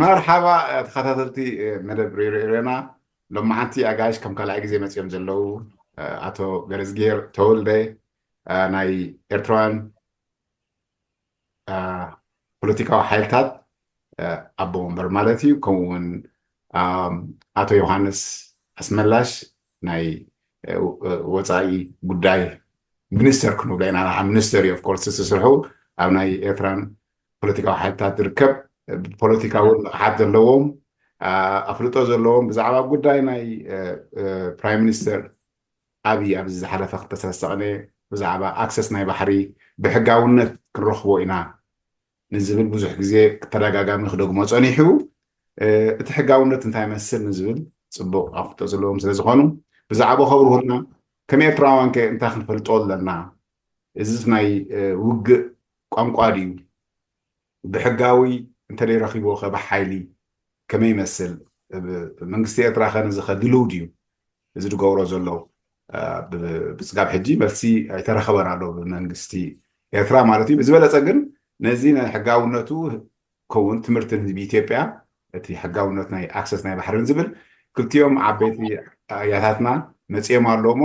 መርሓባ ተኸታተልቲ መደብ ሬድዮ ኤረና። ሎማዓንቲ ኣጋይሽ ከም ካልኣይ ግዜ መፅኦም ዘለዉ ኣቶ ገረዝጌር ተወልደ ናይ ኤርትራውያን ፖለቲካዊ ሓይልታት ኣቦ ወንበር ማለት እዩ። ከምኡ እውን ኣቶ ዮሃንስ ኣስመላሽ ናይ ወፃኢ ጉዳይ ሚኒስተር ክንብሎ ኢና። ሚኒስተር እዩ ኦፍኮርስ እቲ ስርሑ ኣብ ናይ ኤርትራን ፖለቲካዊ ሓይልታት ዝርከብ፣ ብፖለቲካ እውን ንቕሓት ዘለዎም ኣፍልጦ ዘለዎም ብዛዕባ ጉዳይ ናይ ፕራይም ሚኒስተር ኣብይ ኣብዚ ዝሓለፈ ክልተ ሰለስተ ቅነ ብዛዕባ ኣክሰስ ናይ ባሕሪ ብሕጋውነት ክንረኽቦ ኢና ንዝብል ብዙሕ ግዜ ተደጋጋሚ ክደግሞ ፀኒሑ። እቲ ሕጋውነት እንታይ ይመስል ንዝብል ፅቡቅ ኣፍልጦ ዘለዎም ስለዝኾኑ ብዛዕባ ከብርሁልና፣ ከም ኤርትራውያን ከ እንታይ ክንፈልጦ ኣለና? እዚ ናይ ውግእ ቋንቋ ድዩ? ብሕጋዊ እንተደይ ረኺብዎ ከ ብሓይሊ ከመይ ይመስል? መንግስቲ ኤርትራ ከ ነዚ ከ ድልው ድዩ? እዚ ዝገብሮ ዘሎ ብስጋብ ሕጂ መልሲ ኣይተረኸበን ኣሎ ብመንግስቲ ኤርትራ ማለት እዩ። ብዝበለፀ ግን ነዚ ናይ ሕጋውነቱ ከውን ትምህርቲ ንህዝቢ ኢትዮጵያ እቲ ሕጋውነት ናይ ኣክሰስ ናይ ባሕርን ዝብል ክልቲኦም ዓበይቲ ኣያታትና መፅኦም ኣሎ እሞ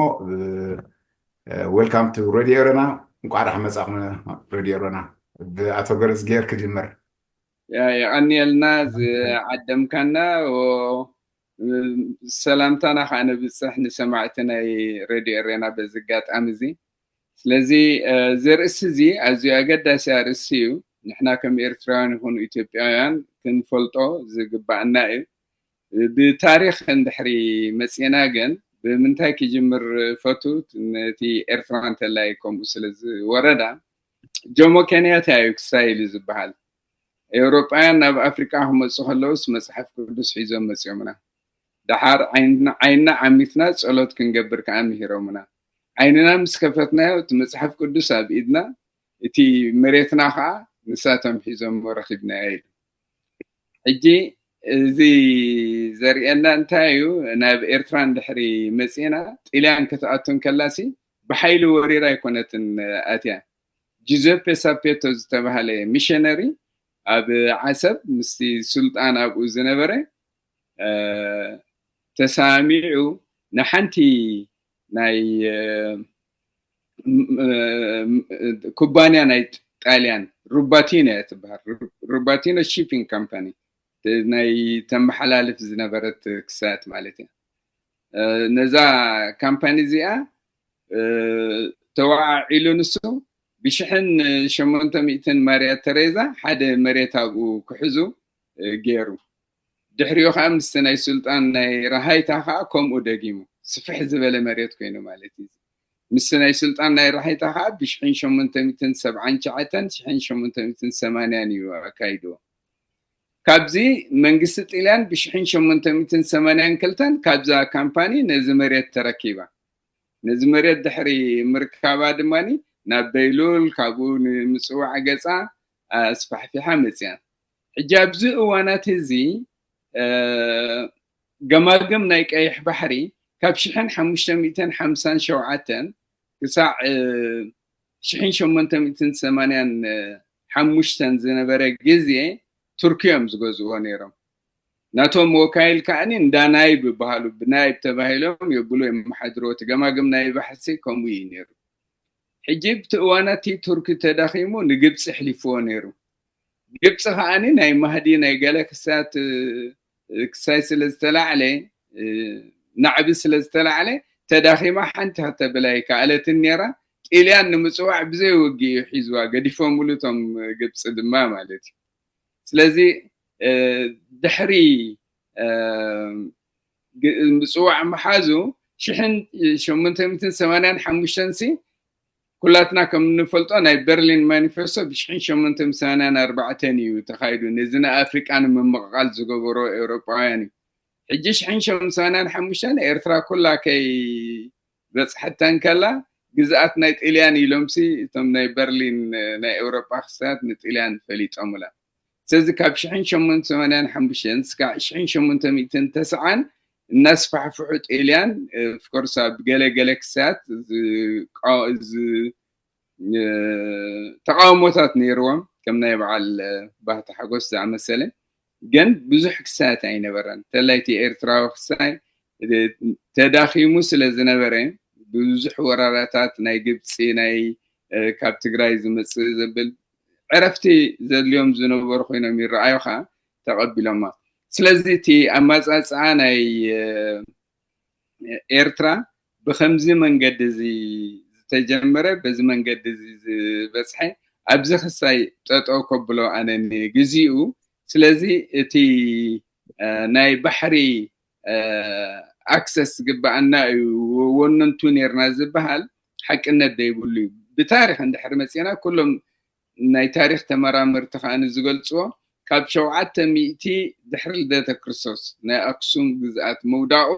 welcome to ሬድዮ ኤረና። እንቋዕ ደሓን መጻእኩም ሬድዮ ኤረና። ብኣቶ ገረዝጌር ክጅምር። የቐንየልና ዝዓደምካና። ሰላምታና ከዓ ነብፅሕ ንሰማዕቲ ናይ ሬድዮ ኤረና በዚ ኣጋጣሚ እዚ። ስለዚ እዚ ርእሲ እዚ ኣዝዩ ኣገዳሲ ኣርእስቲ እዩ። ንሕና ከም ኤርትራውያን ይኹኑ ኢትዮጵያውያን ክንፈልጦ ዝግባኣና እዩ። ብታሪክ እንድሕሪ መፂና ግን ብምንታይ ክጅምር ፈቱ? ነቲ ኤርትራ እንተላይ ከምኡ ስለ ዝወረዳ ጆሞ ኬንያታ እዩ ክሳይ ኢሉ ዝበሃል። ኤውሮጳውያን ናብ ኣፍሪቃ ክመፁ ከለውስ መፅሓፍ ቅዱስ ሒዞም መፂኦምና። ደሓር ዓይንና ዓይንና ዓሚትና ጸሎት ክንገብር ከኣ ምሂሮምና። ዓይንና ምስ ከፈትናዮ እቲ መጽሓፍ ቅዱስ ኣብ ኢድና እቲ መሬትና ከኣ ንሳቶም ሒዞሞ ረኺብናዮ ኢሉ። ሕጂ እዚ ዘርእየና እንታይ እዩ? ናብ ኤርትራ እንድሕሪ መጺእና ጥልያን ክትኣቱ እንከላሲ ብሓይሊ ወሪራ ኣይኮነትን ኣትያ። ጁዘፔ ሳፔቶ ዝተባህለ ሚሸነሪ ኣብ ዓሰብ ምስቲ ሱልጣን ኣብኡ ዝነበረ ተሳሚዑ ንሓንቲ ናይ ኩባንያ ናይ ጣልያን ሩባቲኖ እያ ትበሃል። ሩባቲኖ ሺፒንግ ካምፓኒ ናይ ተመሓላልፍ ዝነበረት ክሳት ማለት እያ። ነዛ ካምፓኒ እዚኣ ተዋዓዒሉ ንሱ ብሽሕን ሸሞንተ ሚእትን ማርያ ተሬዛ ሓደ መሬት ኣብኡ ክሕዙ ገይሩ። ድሕሪኡ ከዓ ምስቲ ናይ ሱልጣን ናይ ረሃይታ ከዓ ከምኡ ደጊሙ ስፍሕ ዝበለ መሬት ኮይኑ ማለት እዩ። ምስቲ ናይ ሱልጣን ናይ ረሃይታ ከዓ ብሽሕን ሸሞንተ ሚእትን ሰብዓን ትሽዓተን ሽሕን ሸሞንተ ሚእትን ሰማንያን እዩ ኣካይድዎ። ካብዚ መንግስቲ ጥልያን ብሽሕን ሸሞንተ ሚእትን ሰማንያን ክልተን ካብዛ ካምፓኒ ነዚ መሬት ተረኪባ። ነዚ መሬት ድሕሪ ምርካባ ድማ ናብ በይሉል ካብኡ ንምፅዋዕ ገፃ ኣስፋሕፊሓ መፅያ። ሕጂ ኣብዚ እዋናት እዚ ገማግም ናይ ቀይሕ ባሕሪ ካብ ሽሕን ሓሙሽተ ሚእትን ሓምሳን ሸውዓተን ክሳዕ ሽሕን ሸሞንተ ሚእትን ሰማንያን ሓሙሽተን ዝነበረ ግዜ ቱርኪ እዮም ዝገዝእዎ ነይሮም። ናቶም ወካይል ከዓኒ እንዳ ናይብ ይበሃሉ፣ ብናይብ ተባሂሎም የብሉ የመሓድርዎ። እቲ ገማግም ናይ ባሕሲ ከምኡ እዩ ነይሩ። ሕጂ ብቲ እዋናት እቲ ቱርኪ ተዳኺሙ ንግብፂ ኣሕሊፍዎ ነይሩ። ግብፂ ከዓኒ ናይ ማህዲ ናይ ገለ ክሳት ክሳይ ስለ ዝተላዕለ ናዕቢ ስለ ዝተላዕለ ተዳኺማ ሓንቲ ከተብል ኣይከኣለትን ነይራ። ጥልያን ንምፅዋዕ ብዘይ ውግእ እዩ ሒዝዋ ገዲፎምሉ እቶም ግብፂ ድማ ማለት እዩ። ስለዚ ድሕሪ ምፅዋዕ ምሓዙ ሽሕን ሸሞንተ ሚእትን ሰማንያን ሓሙሽተን ሲ ኩላትና ከም እንፈልጦ ናይ በርሊን ማኒፌስቶ ብሽሕን ሸሞንተ ሚእትን ሰማንያን ኣርባዕተን እዩ ተኻይዱ ነዚ ንኣፍሪቃ ንምምቕቓል ዝገበሮ ኤውሮጳውያን እዩ። ሕጂ ሽሕን ሸሞንተ ሚእትን ሰማንያን ሓሙሽተን ኤርትራ ኩላ ከይ በፅሐታ እንከላ ግዝኣት ናይ ጥልያን ኢሎምሲ እቶም ናይ በርሊን ናይ ኤውሮጳ ክስታት ንጥልያን ፈሊጦምላ። ስለዚ ካብ ሽሕን ሸሞንተ ሚእትን ሰማንያን ሓሙሽተን እስካዕ ሽሕን ሸሞንተ ሚእትን ተስዓን እናስፋሕፍሑ ጥልያን ኦፍኮርስ ኣብ ገለ ገለ ክስታት ተቃውሞታት ነይርዎም ከም ናይ በዓል ባህታ ሓጎስ ዝኣመሰለ። ግን ብዙሕ ክሳያት ኣይነበረን። ተላይቲ ኤርትራዊ ክሳይ ተዳኺሙ ስለ ዝነበረ፣ ብዙሕ ወራራታት ናይ ግብፂ፣ ናይ ካብ ትግራይ ዝመፅእ ዘብል ዕረፍቲ ዘድልዮም ዝነበሩ ኮይኖም ይረኣዩኻ፣ ተቐቢሎማ። ስለዚ እቲ ኣማፃፅኣ ናይ ኤርትራ ብከምዚ መንገዲ እዚ ዝተጀመረ፣ በዚ መንገዲ እዚ ዝበፅሐ፣ ኣብዚ ክሳይ ጠጠው ከብሎ ኣነ ንግዚኡ። ስለዚ እቲ ናይ ባሕሪ ኣክሰስ ዝግበኣና እዩ፣ ወነንቱ ነርና ዝበሃል ሓቅነት ዘይብሉ እዩ። ብታሪክ እንድሕር መፂና፣ ኩሎም ናይ ታሪክ ተመራመርቲ ከኣ ዝገልፅዎ፣ ካብ ሸውዓተ ሚእቲ ድሕሪ ልደተ ክርስቶስ ናይ ኣክሱም ግዝኣት ምውዳቑ፣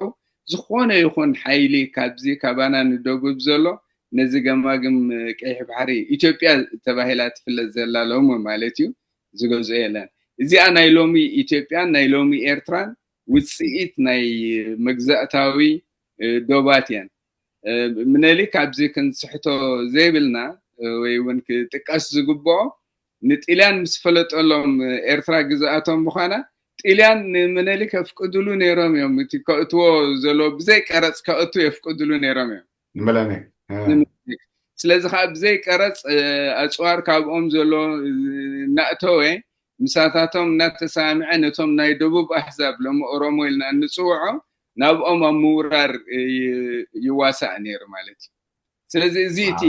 ዝኾነ ይኹን ሓይሊ ካብዚ ካባና ንደቡብ ዘሎ፣ ነዚ ገማግም ቀይሕ ባሕሪ፣ ኢትዮጵያ ተባሂላ ትፍለጥ ዘላ ሎሚ ማለት እዩ፣ ዝገዝኦ የለን። እዚኣ ናይ ሎሚ ኢትዮጵያን ናይ ሎሚ ኤርትራን ውፅኢት ናይ መግዛእታዊ ዶባት እየን። ምነሊ ካብዚ ክንስሕቶ ዘይብልና ወይ እውን ክጥቀስ ዝግብኦ፣ ንጥልያን ምስ ፈለጠሎም ኤርትራ ግዝኣቶም ምዃና፣ ጥልያን ንምነሊ ከፍቅድሉ ነይሮም እዮም። እቲ ከእትዎ ዘሎ ብዘይ ቀረፅ ከእቱ የፍቅድሉ ነይሮም እዮም። ንመለኒ ስለዚ ከዓ ብዘይ ቀረፅ ኣፅዋር ካብኦም ዘሎ እናእተወ፣ ምሳታቶም እናተሰማምዐ፣ ነቶም ናይ ደቡብ ኣህዛብ፣ ሎሚ ኦሮሞ ኢልና እንፅውዖ፣ ናብኦም ኣብ ምውራር ይዋሳእ ነይሩ ማለት እዩ። ስለዚ እዚ እቲ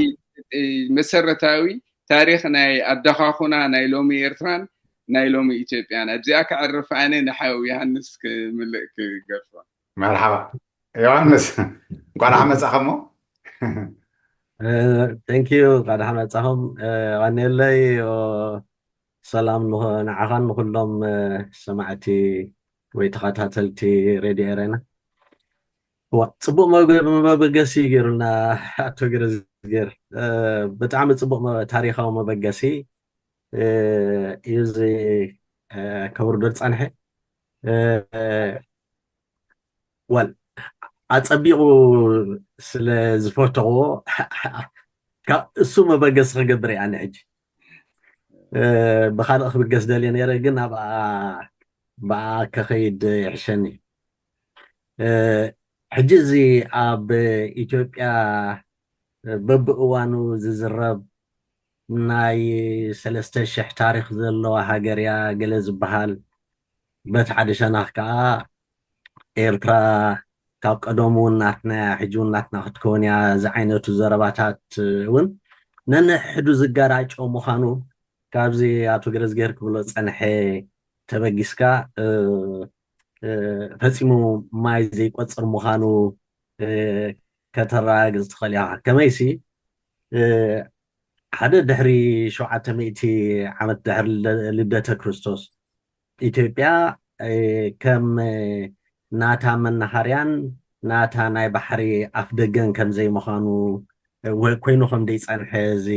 መሰረታዊ ታሪክ ናይ ኣደኻኹና ናይ ሎሚ ኤርትራን ናይ ሎሚ ኢትዮጵያን። ኣብዚኣ ከዕርፍ ኣነ ንሓው ዮሃንስ ክምልእ ክገርፎ። መርሓባ ዮሃንስ፣ እንኳን ደሓን መጻኸሞ። Thank you። እንኳን ደሓን መጻኹም። ዋኔለይ፣ ሰላም ንዓኻን ንኩሎም ሰማዕቲ ወይ ተኸታተልቲ ሬድዮ ኤረና። ጽቡቅ መበገሲ ገይሩና ኣቶ ገረዝጌር። ብጣዕሚ ጽቡቅ ታሪካዊ መበገሲ እዩ እዚ ከውርዶ ዝጸንሐ። ወል ኣጸቢቑ ስለ ዝፈተዎ እሱ መበገሲ ክገብር እየ ኣነ ሕጂ። ብኻልእ ክብገስ ደልየ ነይረ፣ ግን ኣብኣ ብኣ ከኸይድ ይሕሸኒ። ሕጂ እዚ ኣብ ኢትዮጵያ በብእዋኑ ዝዝረብ ናይ ሰለስተ ሽሕ ታሪክ ዘለዋ ሃገር እያ ገለ ዝበሃል፣ በቲ ሓደ ሸነኽ ከዓ ኤርትራ ካብ ቀደሙ እውን ናትና እያ፣ ሕጂ እውን ናትና ክትከውን እያ ዝዓይነቱ ዘረባታት እውን ነንሕዱ ዝጋራጮ ምዃኑ ካብዚ ኣቶ ገረዝጌር ክብሎ ጸንሐ ተበጊስካ ፈጺሙ ማይ ዘይቆጽር ምዃኑ ከተረጋግጽ ትኽእል ኢኻ። ከመይሲ ሓደ ድሕሪ ሸውዓተ ሚእቲ ዓመት ድሕሪ ልደተ ክርስቶስ ኢትዮጵያ ከም ናታ መናሃርያን ናታ ናይ ባሕሪ ኣፍ ደገን ከም ዘይምዃኑ ኮይኑ ከም ዘይጸንሐ እዚ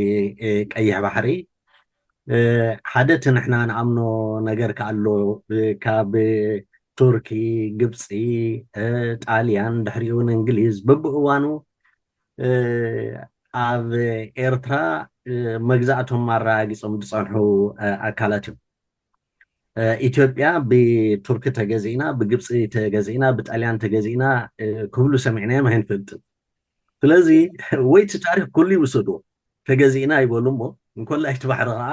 ቀይሕ ባሕሪ ሓደ እቲ ንሕና ንኣምኖ ነገር ከኣሎ ካብ ቱርኪ፣ ግብፂ፣ ጣልያን ድሕሪኡ እውን እንግሊዝ በብእዋኑ ኣብ ኤርትራ መግዛእቶም ኣረጋጊፆም ዝፀንሑ ኣካላት እዮም። ኢትዮጵያ ብቱርኪ ተገዚእና፣ ብግብፂ ተገዚእና፣ ብጣልያን ተገዚእና ክብሉ ሰሚዕናዮም ኣይንፈልጥን። ስለዚ ወይ እቲ ታሪክ ኩሉ ይውሰድዎ፣ ተገዚእና ይበሉ እሞ እንኮላይ እቲ ባሕሪ ከዓ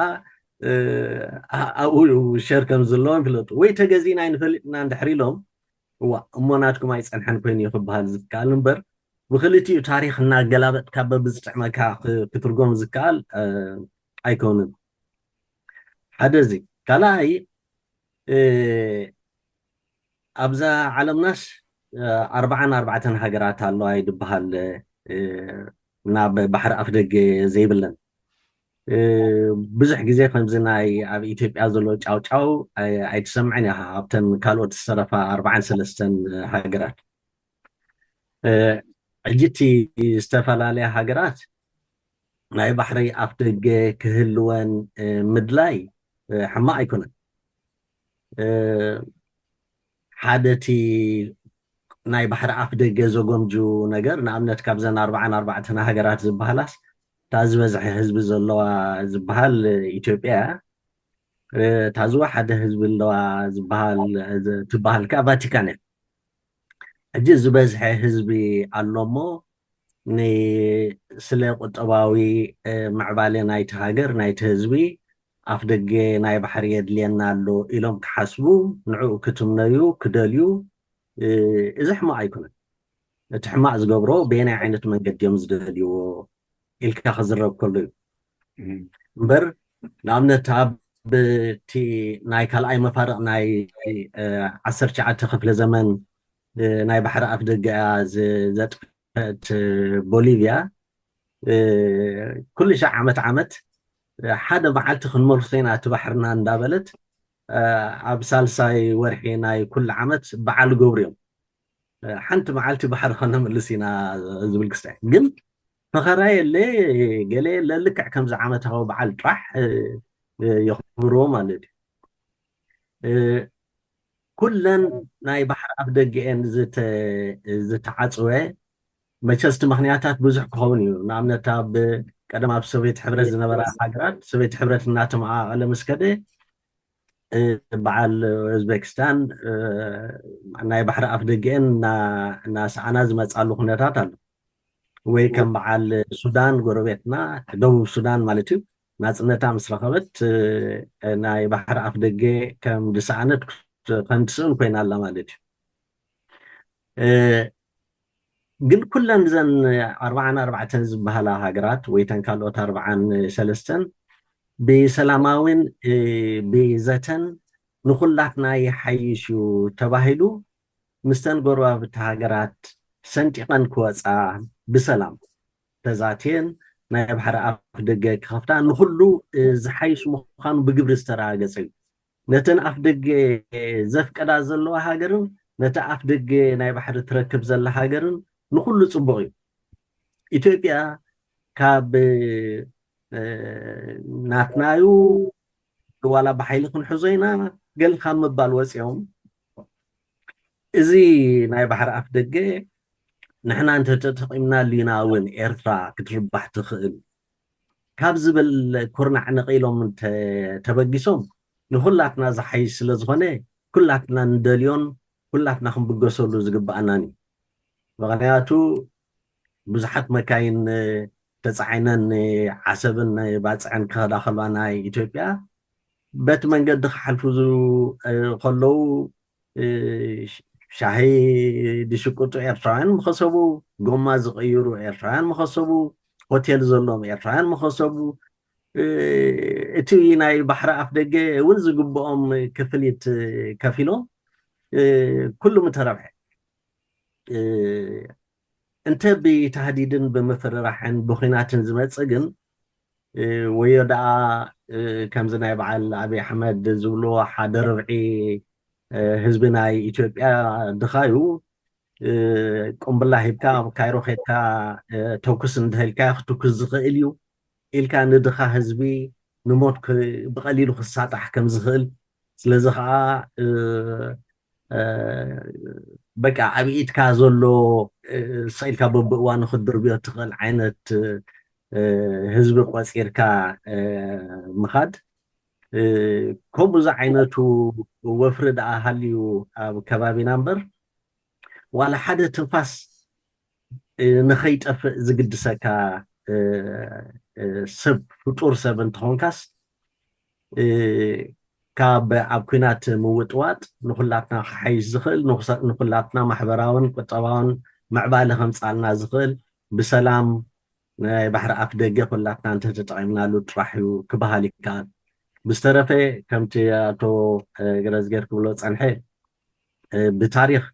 ኣብኡ ሸር ከም ዘለዎም ይፍለጡ። ወይ ተገዚእና ኣይንፈልጥና እንድሕር ኢሎም፣ እዋ እሞ ናትኩም ኣይፀንሐን ኮይኑ እዩ ክበሃል ዝከኣል እምበር ብክልቲኡ ታሪክ እናገላበጥካ በብዝጥዕመካ ክትርጎም ዝከኣል ኣይኮንን። ሓደ እዚ ካልኣይ ኣብዛ ዓለምናስ ኣርባዓን ኣርባዕተን ሃገራት ኣለዋ ይድበሃል ናብ ባሕሪ ኣፍ ደገ ዘይብለን። ብዙሕ ግዜ ከምዚ ናይ ኣብ ኢትዮጵያ ዘሎ ጫውጫው ኣይትሰምዕን ኢኻ ኣብተን ካልኦት ዝተረፋ ኣርባዓን ሰለስተን ሃገራት። ሕጂ እቲ ዝተፈላለያ ሃገራት ናይ ባሕሪ ኣፍ ደገ ክህልወን ምድላይ ሕማቕ ኣይኮነን። ሓደ እቲ ናይ ባሕሪ ኣፍ ደገ ዘጎምጁ ነገር ንኣብነት ካብዘን ኣርባዓን ኣርባዕተን ሃገራት ዝበሃላስ እታ ዝበዝሐ ህዝቢ ዘለዋ ዝበሃል ኢትዮጵያ እያ። እታ ዝወሓደ ህዝቢ ኣለዋ ዝበሃል ትበሃል ከዓ ቫቲካን እያ። ሕጂ ዝበዝሐ ህዝቢ ኣሎ እሞ ስለ ቁጠባዊ ምዕባለ ናይቲ ሃገር ናይቲ ህዝቢ ኣፍ ደገ ናይ ባሕሪ የድልየና ኣሎ ኢሎም ክሓስቡ ንዕኡ ክትምነዩ ክደልዩ እዚ ሕማቕ ኣይኮነን። እቲ ሕማቕ ዝገብሮ በየናይ ዓይነት መንገዲ እዮም ዝደልይዎ ኢልካ ክዝረብ ከሎ እዩ እምበር ንኣብነት ኣብ እቲ ናይ ካልኣይ መፋርቕ ናይ ዓሰርተ ትሽዓተ ክፍለ ዘመን ናይ ባሕሪ ኣፍ ደገ እያ ዘጥፈት ቦሊቪያ ኩሉ ሻዕ ዓመት ዓመት ሓደ መዓልቲ ክንመልሶ ኢና እቲ ባሕርና እንዳበለት ኣብ ሳልሳይ ወርሒ ናይ ኩሉ ዓመት በዓል ገብሩ እዮም። ሓንቲ መዓልቲ ባሕሪ ከነምልስ ኢና ዝብል ክስታይ ግን ፈኸራ የለ ገለ የለ ልክዕ ከምዚ ዓመታዊ በዓል ጥራሕ የኽብርዎ ማለት እዩ። ኩለን ናይ ባሕሪ ኣፍ ደገኤን ዝተዓፅወ መቸስቲ ምክንያታት ብዙሕ ክኸውን እዩ። ንኣብነት ኣብ ቀደም ኣብ ሶቪየት ሕብረት ዝነበራ ሃገራት ሶቪየት ሕብረት እናተመቃቀለ ምስ ከደ በዓል ኡዝቤክስታን ናይ ባሕሪ ኣፍ ደገኤን እናሰኣና ዝመፃሉ ኩነታት ኣሎ። ወይ ከም በዓል ሱዳን ጎረቤትና ደቡብ ሱዳን ማለት እዩ ናፅነታ ምስ ረኸበት ናይ ባሕሪ ኣፍ ደገ ከም ዝሰኣነት ከም ትስእን ኮይና ኣላ ማለት እዩ። ግን ኩለን እዘን ኣርባዓን ኣርባዕተን ዝበሃላ ሃገራት ወይ ተን ካልኦት ኣርባዓን ሰለስተን ብሰላማዊን ብዘተን ንኩላትና ይሓይሽ እዩ ተባሂሉ ምስተን ጎረባብቲ ሃገራት ሰንጢቐን ክወፃ ብሰላም ተዛትየን ናይ ባሕሪ ኣፍ ደገ ክኸፍታ ንኩሉ ዝሓይሽ ምዃኑ ብግብሪ ዝተረጋገፀ እዩ። ነተን ኣፍ ደገ ዘፍቀዳ ዘለዋ ሃገርን ነቲ ኣፍ ደገ ናይ ባሕሪ ትረክብ ዘላ ሃገርን ንኩሉ ፅቡቕ እዩ። ኢትዮጵያ ካብ ናትናዩ ዋላ ብሓይሊ ክንሕዞ ኢና ገል ካብ ምባል ወፂኦም እዚ ናይ ባሕሪ ኣፍ ደገ ንሕና እንተተጠቂምናሉ ኢና እውን ኤርትራ ክትርባሕ ትኽእል ካብ ዝብል ኩርናዕ ነቒሎም ተበጊሶም ንኩላትና ዝሓይሽ ስለ ዝኾነ ኩላትና ንደልዮን ኩላትና ክንብገሰሉ ዝግብኣናን እዩ። ምክንያቱ ብዙሓት መካይን ተፃዒነን ዓሰብን ባፅዕን ክኸዳ ከልዋ ናይ ኢትዮጵያ በቲ መንገዲ ክሓልፉ ከለዉ ሻሂ ዝሽቅጡ ኤርትራውያን ምኸሰቡ፣ ጎማ ዝቕይሩ ኤርትራውያን ምኸሰቡ፣ ሆቴል ዘለዎም ኤርትራውያን ምኸሰቡ፣ እቲ ናይ ባሕሪ ኣፍ ደገ እውን ዝግብኦም ክፍሊት ከፊሎም ኩሉ ምተረብሐ። እንተ ብታህዲድን ብምፍርራሕን ብኹናትን ዝመፅእ ግን ወዮ ደኣ ከምዚ ናይ በዓል ኣብይ ኣሕመድ ዝብልዎ ሓደ ርብዒ ህዝቢ ናይ ኢትዮጵያ ድኻዩ ቁምብላ ሂብካ ኣብ ካይሮ ከድካ ተኩስ እንድህልካ ክትኩስ ዝኽእል እዩ ኢልካ ንድኻ ህዝቢ ንሞት ብቐሊሉ ክሳጣሕ ከም ዝኽእል ስለዚ ከዓ በቃ ኣብ ኢድካ ዘሎ ሰኢልካ በብእዋኑ ክትድርብዮ ትኽእል ዓይነት ህዝቢ ቆፂርካ ምኻድ ከምኡ ዝዓይነቱ ወፍሪ ደኣ ሃልዩ ኣብ ከባቢና እምበር ዋላ ሓደ ትንፋስ ንኸይጠፍእ ዝግድሰካ ሰብ ፍጡር ሰብ እንትኾንካስ ካብ ኣብ ኩናት ምውጥዋጥ ንኩላትና ክሓይሽ ዝኽእል ንኩላትና ማሕበራውን ቁጠባውን ምዕባለ ከምፃልና ዝኽእል ብሰላም ናይ ባሕሪ ኣፍ ደገ ኩላትና እንተተጠቂምናሉ ጥራሕ እዩ ክበሃል ይከኣል። ብዝተረፈ ከምቲ ኣቶ ገረዝጌር ክብሎ ፀንሐ ብታሪክ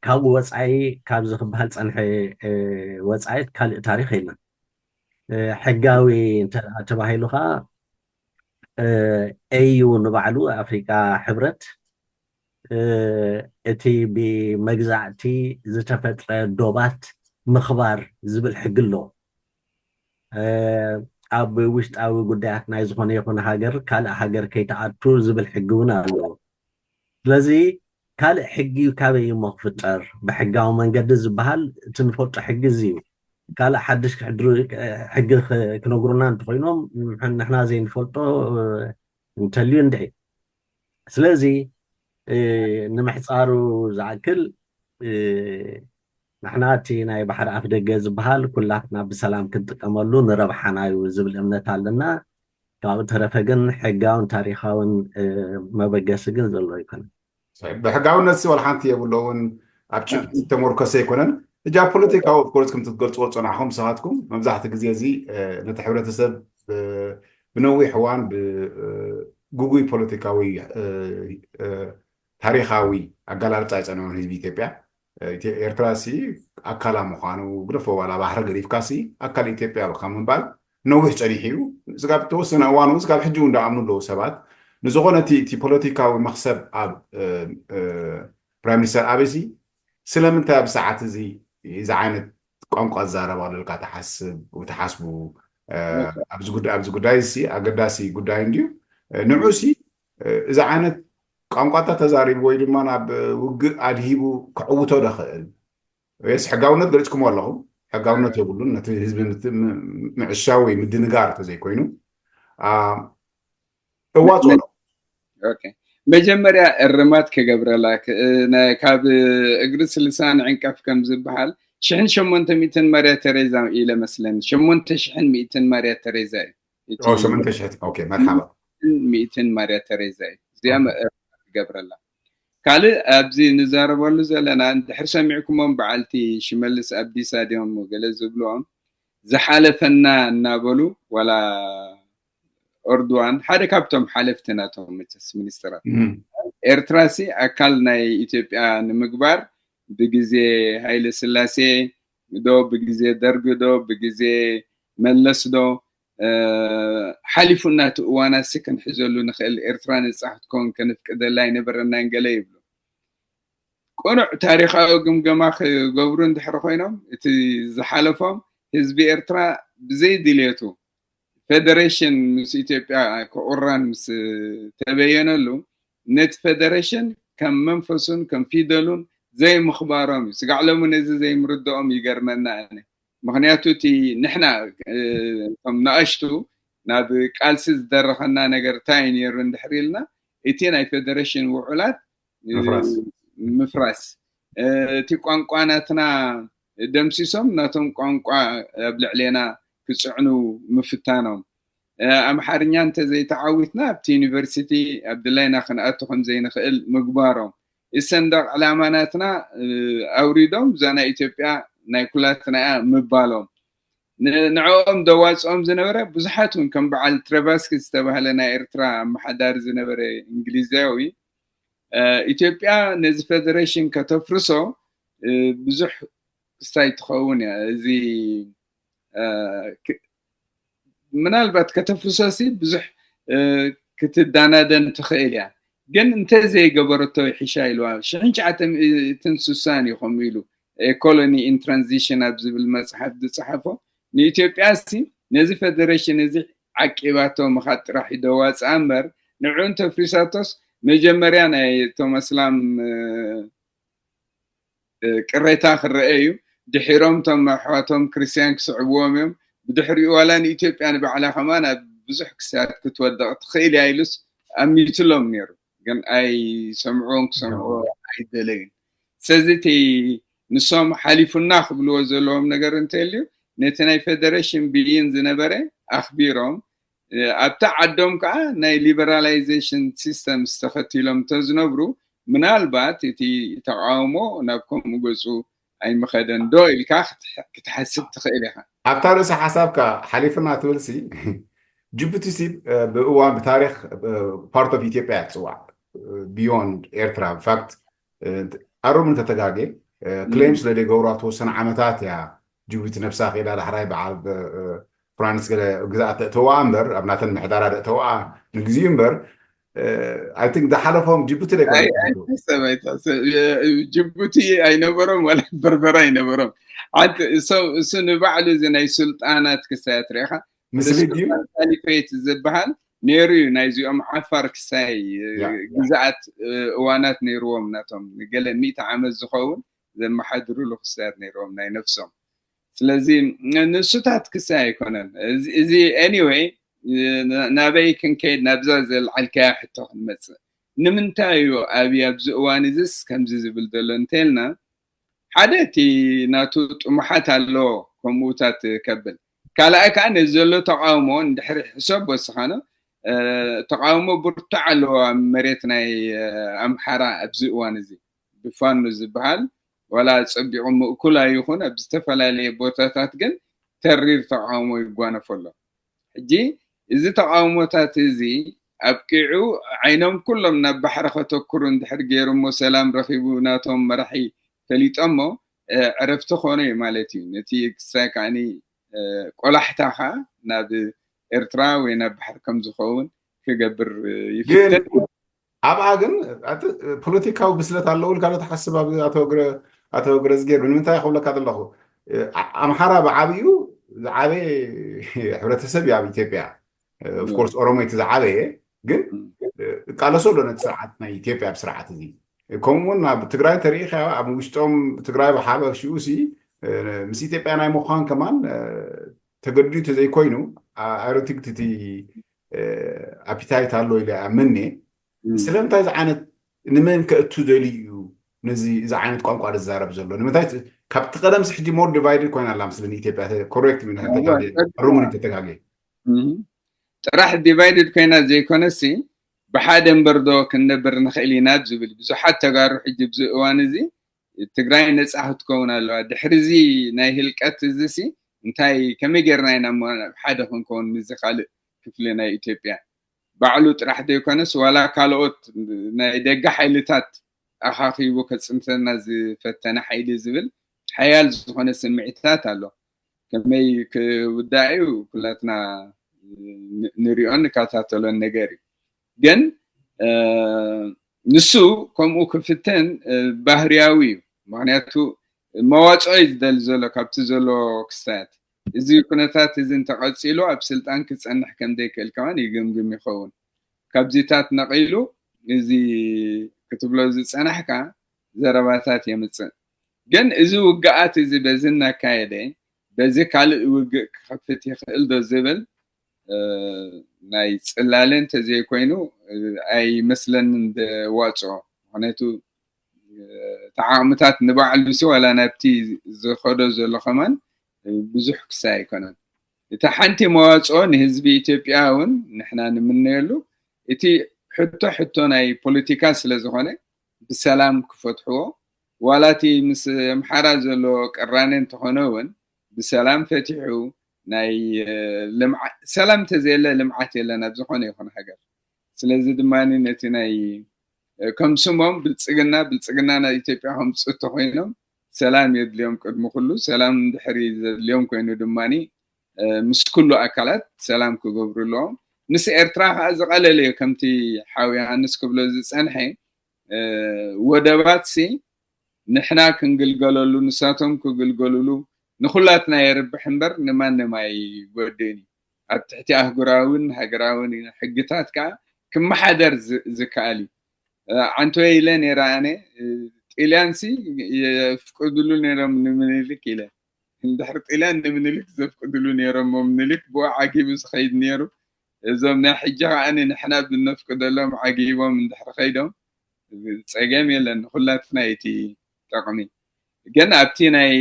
ካብኡ ወፃኢ ካብዚ ክበሃል ፀንሐ ወፃኢ ካልእ ታሪክ የለን። ሕጋዊ ተባሂሉ ከዓ ኤዩ ንባዕሉ ኣፍሪቃ ሕብረት እቲ ብመግዛእቲ ዝተፈጥረ ዶባት ምኽባር ዝብል ሕጊ ኣሎ። ኣብ ውሽጣዊ ጉዳያት ናይ ዝኾነ ይኹን ሃገር ካልእ ሃገር ከይተኣቱ ዝብል ሕጊ እውን ኣለዎ። ስለዚ ካልእ ሕጊ ካበይ እሞ ክፍጠር ብሕጋዊ መንገዲ ዝበሃል እቲ ንፈልጦ ሕጊ እዚ እዩ። ካልእ ሓድሽ ሕጊ ክነግሩና እንተኮይኖም ንሕና ዘይንፈልጦ እንተልዩ እንድዒ። ስለዚ ንምሕፃሩ ዝኣክል ንሕና እቲ ናይ ባሕሪ ኣፍ ደገ ዝበሃል ኩላትና ብሰላም ክንጥቀመሉ ንረብሓና እዩ ዝብል እምነት ኣለና። ካብኡ ተረፈ ግን ሕጋውን ታሪኻውን መበገሲ ግን ዘሎ ኣይኮነን። ብሕጋውነት ሲ ዋላ ሓንቲ የብሎውን፣ ኣብ ጭብጢ ተመርኮሰ ኣይኮነን። እጃ ፖለቲካዊ ኦፍኮርስ ከም ትገልፅዎ ዝፀናሕኹም ንስኻትኩም መብዛሕቲ ግዜ እዚ ነቲ ሕብረተሰብ ብነዊሕ እዋን ብግጉይ ፖለቲካዊ ታሪኻዊ ኣገላልፃ ይፀንዑን ህዝቢ ኢትዮጵያ። ኤርትራ ሲ ኣካላ ምዃኑ ግደፎ፣ ዋላ ባሕሪ ገዲፍካ ሲ ኣካል ኢትዮጵያ ካብ ምባል ነዊሕ ፀኒሑ እዩ። ስጋብ ተወሰነ እዋን እውን ስጋብ ሕጂ እውን ዳኣምኑ ኣለዉ ሰባት። ንዝኾነ እቲ ፖለቲካዊ መክሰብ ኣብ ፕራይም ሚኒስተር ኣበይ ሲ ስለምንታይ ኣብ ሰዓት እዚ እዚ ዓይነት ቋንቋ ዝዛረብ ኣሎ ኢልካ ትሓስብ ወይ ትሓስቡ? ኣብዚ ጉዳይ እዚ ኣገዳሲ ጉዳይ እንድዩ። ንዑ ሲ እዚ ዓይነት ቋንቋታት ተዛሪቡ ወይ ድማ ናብ ውግእ ኣድሂቡ ክዕውቶ ዶ ክእል? ወይስ ሕጋውነት ገሊጽኩሞ ኣለኹም? ሕጋውነት የብሉን። ነቲ ህዝቢ ምዕሻው ወይ ምድንጋር ተዘይኮይኑ እዋጽኦ። መጀመርያ እርማት ክገብረላ ካብ እግሪ ስልሳ ንዕንቀፍ ከም ዝበሃል ሽሕን ሸሞንተ ሚእትን ማርያ ተሬዛ ኢለ መስለኒ። ሸሞንተ ሽሕን ሚእትን ማርያ ተሬዛ እዩ። ሸሞንተ ሽሕን መርሓባ። ሚእትን ማርያ ተሬዛ እዩ። እዚኣ እርማት ክገብረላ። ካልእ ኣብዚ ንዛረበሉ ዘለና እንድሕር ሰሚዕኩሞም በዓልቲ ሽመልስ ኣብዲሳ ድዮም ገለ ዝብልኦም ዝሓለፈና እናበሉ ዋላ ኦርድዋን ሓደ ካብቶም ሓለፍቲ ናቶም መቸስ ሚኒስትራት ኤርትራሲ ኣካል ናይ ኢትዮጵያ ንምግባር ብግዜ ሃይለ ስላሴ ዶ ብግዜ ደርግ ዶ ብግዜ መለስ ዶ ሓሊፉና እቲ እዋናሲ ክንሕዘሉ ንኽእል ኤርትራ ነፃ ክትከውን ከነፍቅደላ ኣይነበረናን ገለ ይብሉ። ቅኑዕ ታሪኻዊ ግምገማ ክገብሩ እንድሕሪ ኮይኖም እቲ ዝሓለፎም ህዝቢ ኤርትራ ብዘይ ድልየቱ ፌደሬሽን ምስ ኢትዮጵያ ክቑራን ምስ ተበየነሉ ነቲ ፌደሬሽን ከም መንፈሱን ከም ፊደሉን ዘይምኽባሮም እዩ። ስጋዕ ሎሚ ነዚ ዘይምርድኦም ይገርመና ኣነ። ምኽንያቱ እቲ ንሕና እቶም ንኣሽቱ ናብ ቃልሲ ዝደረኸና ነገር እንታይ እዩ ነይሩ እንድሕር ኢልና እቲ ናይ ፌደሬሽን ውዑላት ምፍራስ እቲ ቋንቋ ናትና ደምሲሶም ናቶም ቋንቋ ኣብ ልዕሌና ክፅዕኑ ምፍታኖም ኣምሓርኛ እንተዘይተዓዊትና ኣብቲ ዩኒቨርሲቲ ኣብ ድላይና ክንኣቱ ከም ዘይንኽእል ምግባሮም እዚ ሰንደቕ ዕላማ ናትና ኣውሪዶም እዛ ናይ ኢትዮጵያ ናይ ኩላትና እያ ምባሎም ንዕኦም ደዋፅኦም ዝነበረ ብዙሓት እውን ከም በዓል ትረባስኪ ዝተባህለ ናይ ኤርትራ ኣመሓዳሪ ዝነበረ እንግሊዛዊ ኢትዮጵያ ነዚ ፌደሬሽን ከተፍርሶ ብዙሕ ክስታይ ትኸውን እያ እዚ ምናልባት ከተፍርሶ ሲ ብዙሕ ክትዳናደን ትኽእል እያ ግን እንተዘይገበረቶ ይሕሻ ኢልዋ ሽሕን ትሽዓተ ሚእትን ስሳን እዩ ከምኡ ኢሉ ኤኮሎኒ ኢን ትራንዚሽን ኣብ ዝብል መፅሓፍ ዝፀሓፎ ንኢትዮጵያ ሲ ነዚ ፌደሬሽን እዚ ዓቂባቶ ምኻድ ጥራሕ ይደዋፅኣ እምበር ንዕኡ እንተፍሪሳቶስ መጀመርያ ናይ እቶም ኣስላም ቅሬታ ክረአ እዩ ድሒሮም እቶም ኣሕዋቶም ክርስትያን ክስዕብዎም እዮም ብድሕሪኡ ዋላ ንኢትዮጵያ ንባዕላ ከማን ኣብ ብዙሕ ክስያት ክትወደቕ ትኽእል እያ ኢሉስ ኣሚትሎም ነይሩ ግን ኣይሰምዕዎን ክሰምዕዎ ኣይደለዩን ስለዚ እቲ ንሶም ሓሊፉና ክብልዎ ዘለዎም ነገር እንተልዩ ነቲ ናይ ፌደሬሽን ብይን ዝነበረ ኣኽቢሮም ኣብቲ ዓዶም ከዓ ናይ ሊበራላይዜሽን ሲስተምስ ተኸቲሎም እንተዝነብሩ ምናልባት እቲ ተቃውሞ ናብ ከምኡ ገፁ ኣይምኸደን ዶ ኢልካ ክትሓስብ ትኽእል ኢኻ ኣብታ ርእሲ ሓሳብካ ሓሊፍና ትብል ሲ ጅቡቲ ሲ ብእዋን ብታሪክ part of ኢትዮጵያ እያ ትፅዋዕ beyond ኤርትራ in fact ኣሩም እንተተጋጌ claim ስለ ዘይገብሩ ኣብ ተወሰነ ዓመታት እያ ጅቡቲ ነብሳ ክኢላ ዳሕራይ በዓል ፍራንስ ገለ ግዝኣት ተእተዋ እምበር ኣብ ናተን ምሕዳራ ደእተዋ ንግዚኡ እምበር I think ዝሓለፎም ጅቡቲ ጅቡቲ ኣይነበሮም ወላ በርበራ ኣይነበሮም እሱ ንባዕሉ እዚ ናይ ሱልጣናት ክሳያት ርኢኻ ምስሊድ እዩ ካሊፌት ዝበሃል ነይሩ እዩ ናይዚኦም ዓፋር ክሳይ ግዝኣት እዋናት ነይርዎም ናቶም ገለ ሚእቲ ዓመት ዝኸውን ዘመሓድሩሉ ክሳያት ነይርዎም ናይ ነፍሶም ስለዚ ንሱታት ክሳይ ኣይኮነን እዚ anyway ናበይ ክንከይድ ናብዛ ዘልዓልካያ ሕቶ ክንመፅእ። ንምንታይ እዩ ኣብይ ኣብዚ እዋን እዚስ ከምዚ ዝብል ዘሎ እንተልና፣ ሓደ እቲ ናቱ ጥሙሓት ኣለዎ ከምኡታት ከብል፣ ካልኣይ ከዓ ነዚ ዘሎ ተቃውሞ እንድሕሪ ሕሰብ ወስኻኖ ተቃውሞ ብርቱዕ ኣለዎ ኣብ መሬት ናይ ኣምሓራ ኣብዚ እዋን እዚ ብፋኖ ዝበሃል ዋላ ጸቢቑ ምእኩል ኣይኹን ኣብ ዝተፈላለየ ቦታታት ግን ተሪር ተቃውሞ ይጓነፎ ኣሎ። ሕጂ እዚ ተቃውሞታት እዚ ኣብቂዑ ዓይኖም ኩሎም ናብ ባሕሪ ከተኩሩ እንድሕር ገይሩ እሞ ሰላም ረኺቡ ናቶም መራሒ ፈሊጦሞ ዕረፍቲ ኮነ እዩ ማለት እዩ። ነቲ ክሳይ ከዓኒ ቆላሕታ ከዓ ናብ ኤርትራ ወይ ናብ ባሕሪ ከም ዝኸውን ክገብር ይፍትን። ኣብኣ ግን ፖለቲካዊ ብስለት ኣለዎ ኢልካ ዶ ትሓስብ? ኣብ ኣቶ ግረዝጌር ንምንታይ ክብለካ ዘለኹ ኣምሓራ ብዓብዩ ዝዓበየ ሕብረተሰብ እዩ ኣብ ኢትዮጵያ። ኦፍኮርስ ኦሮሞ እቲ ዝዓበየ ግን ቃለሶ ኣሎ ነቲ ስርዓት ናይ ኢትዮጵያ ኣብ ስርዓት እዚ ከምኡ እውን ኣብ ትግራይ ተሪኢካ ኣብ ውሽጦም ትግራይ ብሓበ ሽኡ ሲ ምስ ኢትዮጵያ ናይ ምዃን ከማን ተገዲዱ ተዘይኮይኑ ኣሮቲክት እቲ ኣፒታይት ኣሎ ኢለ ኣምኔ ስለምንታይ ዝዓይነት ንመን ከእቱ ደልዩ እዩ ነዚ እዚ ዓይነት ቋንቋ ዝዛረብ ዘሎ ንምንታይ ካብቲ ቀደም ስሕጂ ሞር ዲቫይድድ ኮይና ኣላ ምስለ ኢትዮጵያ ኮሬክት ርሙን ተተጋገ ጥራሕ ዲቫይድድ ኮይና ዘይኮነሲ ብሓደ እምበር ዶ ክንነብር ንኽእል ኢና ዝብል ብዙሓት ተጋሩ ሕጂ ብዚ እዋን እዚ ትግራይ ነፃ ክትከውን ኣለዋ ድሕሪ እዚ ናይ ህልቀት እዚ ሲ እንታይ ከመይ ጌርና ኢና ሓደ ክንከውን ምዚ ካልእ ክፍሊ ናይ ኢትዮጵያ ባዕሉ ጥራሕ ዘይኮነስ ዋላ ካልኦት ናይ ደገ ሓይልታት ኣኻኺቡ ከፅንተና ዝፈተነ ሓይሊ ዝብል ሓያል ዝኾነ ስምዒትታት ኣሎ። ከመይ ክውዳእ እዩ ኩላትና ንሪኦን ንከታተሎን ነገር እዩ። ግን ንሱ ከምኡ ክፍትን ባህርያዊ እዩ። ምክንያቱ መዋፅኦ እዩ ዝደሊ ዘሎ ካብቲ ዘሎ ክስታያት እዚ ኩነታት እዚ እንተቐፂሉ ኣብ ስልጣን ክፀንሕ ከም ዘይክእል ከማን ይግምግም ይኸውን። ካብዚታት ነቒሉ እዚ ክትብሎ ዝፀናሕካ ዘረባታት የምፅእ። ግን እዚ ውግኣት እዚ በዚ እናካየደ በዚ ካልእ ውግእ ክኸፍት ይኽእል ዶ ዝብል ናይ ፅላለ እንተዘይኮይኑ ኣይመስለንን ዝዋፅኦ። ምክንያቱ ተዓቕምታት ንባዕሉ ሲ ዋላ ናብቲ ዝኸዶ ዘሎ ከማን ብዙሕ ክሳይ ኣይኮነን። እታ ሓንቲ መዋፅኦ ንህዝቢ ኢትዮጵያ እውን ንሕና ንምነየሉ እቲ ሕቶ ሕቶ ናይ ፖለቲካ ስለ ዝኾነ ብሰላም ክፈትሕዎ ዋላ እቲ ምስ ኣምሓራ ዘሎ ቅራኔ እንተኾነ እውን ብሰላም ፈቲሑ ናይ ልምዓት ሰላም እንተዘየለ ልምዓት የለን ኣብ ዝኾነ ይኹን ሃገር። ስለዚ ድማ ነቲ ናይ ከም ስሞም ብልፅግና ብልፅግና ናይ ኢትዮጵያ ከምፅኡ እንተኮይኖም ሰላም የድልዮም ቅድሚ ኩሉ ሰላም ድሕሪ ዘድልዮም ኮይኑ ድማ ምስ ኩሉ ኣካላት ሰላም ክገብሩ ኣለዎም። ምስ ኤርትራ ከዓ ዝቐለለ እዩ ከምቲ ሓው ዮሃንስ ክብሎ ዝፀንሐ ወደባት ሲ ንሕና ክንግልገለሉ ንሳቶም ክግልገሉሉ ንኩላትና የርብሕ እምበር ንማንም ኣይጎድእን እዩ። ኣብ ትሕቲ ኣህጉራውን ሃገራውን ሕግታት ከዓ ክመሓደር ዝከኣል እዩ። ዓንቶየ ኢለ ነይረ ኣነ ጢልያን ሲ የፍቅድሉ ነይሮም ንምኒልክ ኢለ እንድሕር ጢልያን ንምኒልክ ዘፍቅድሉ ነይሮም ምኒልክ ብኡ ዓጊቡ ዝኸይድ ነይሩ። እዞም ናይ ሕጂ ከዓ ንሕና ብነፍቅደሎም ዓጊቦም እንድሕር ከይዶም ፀገም የለን ንኩላትና እቲ ጠቕሚ ግን ኣብቲ ናይ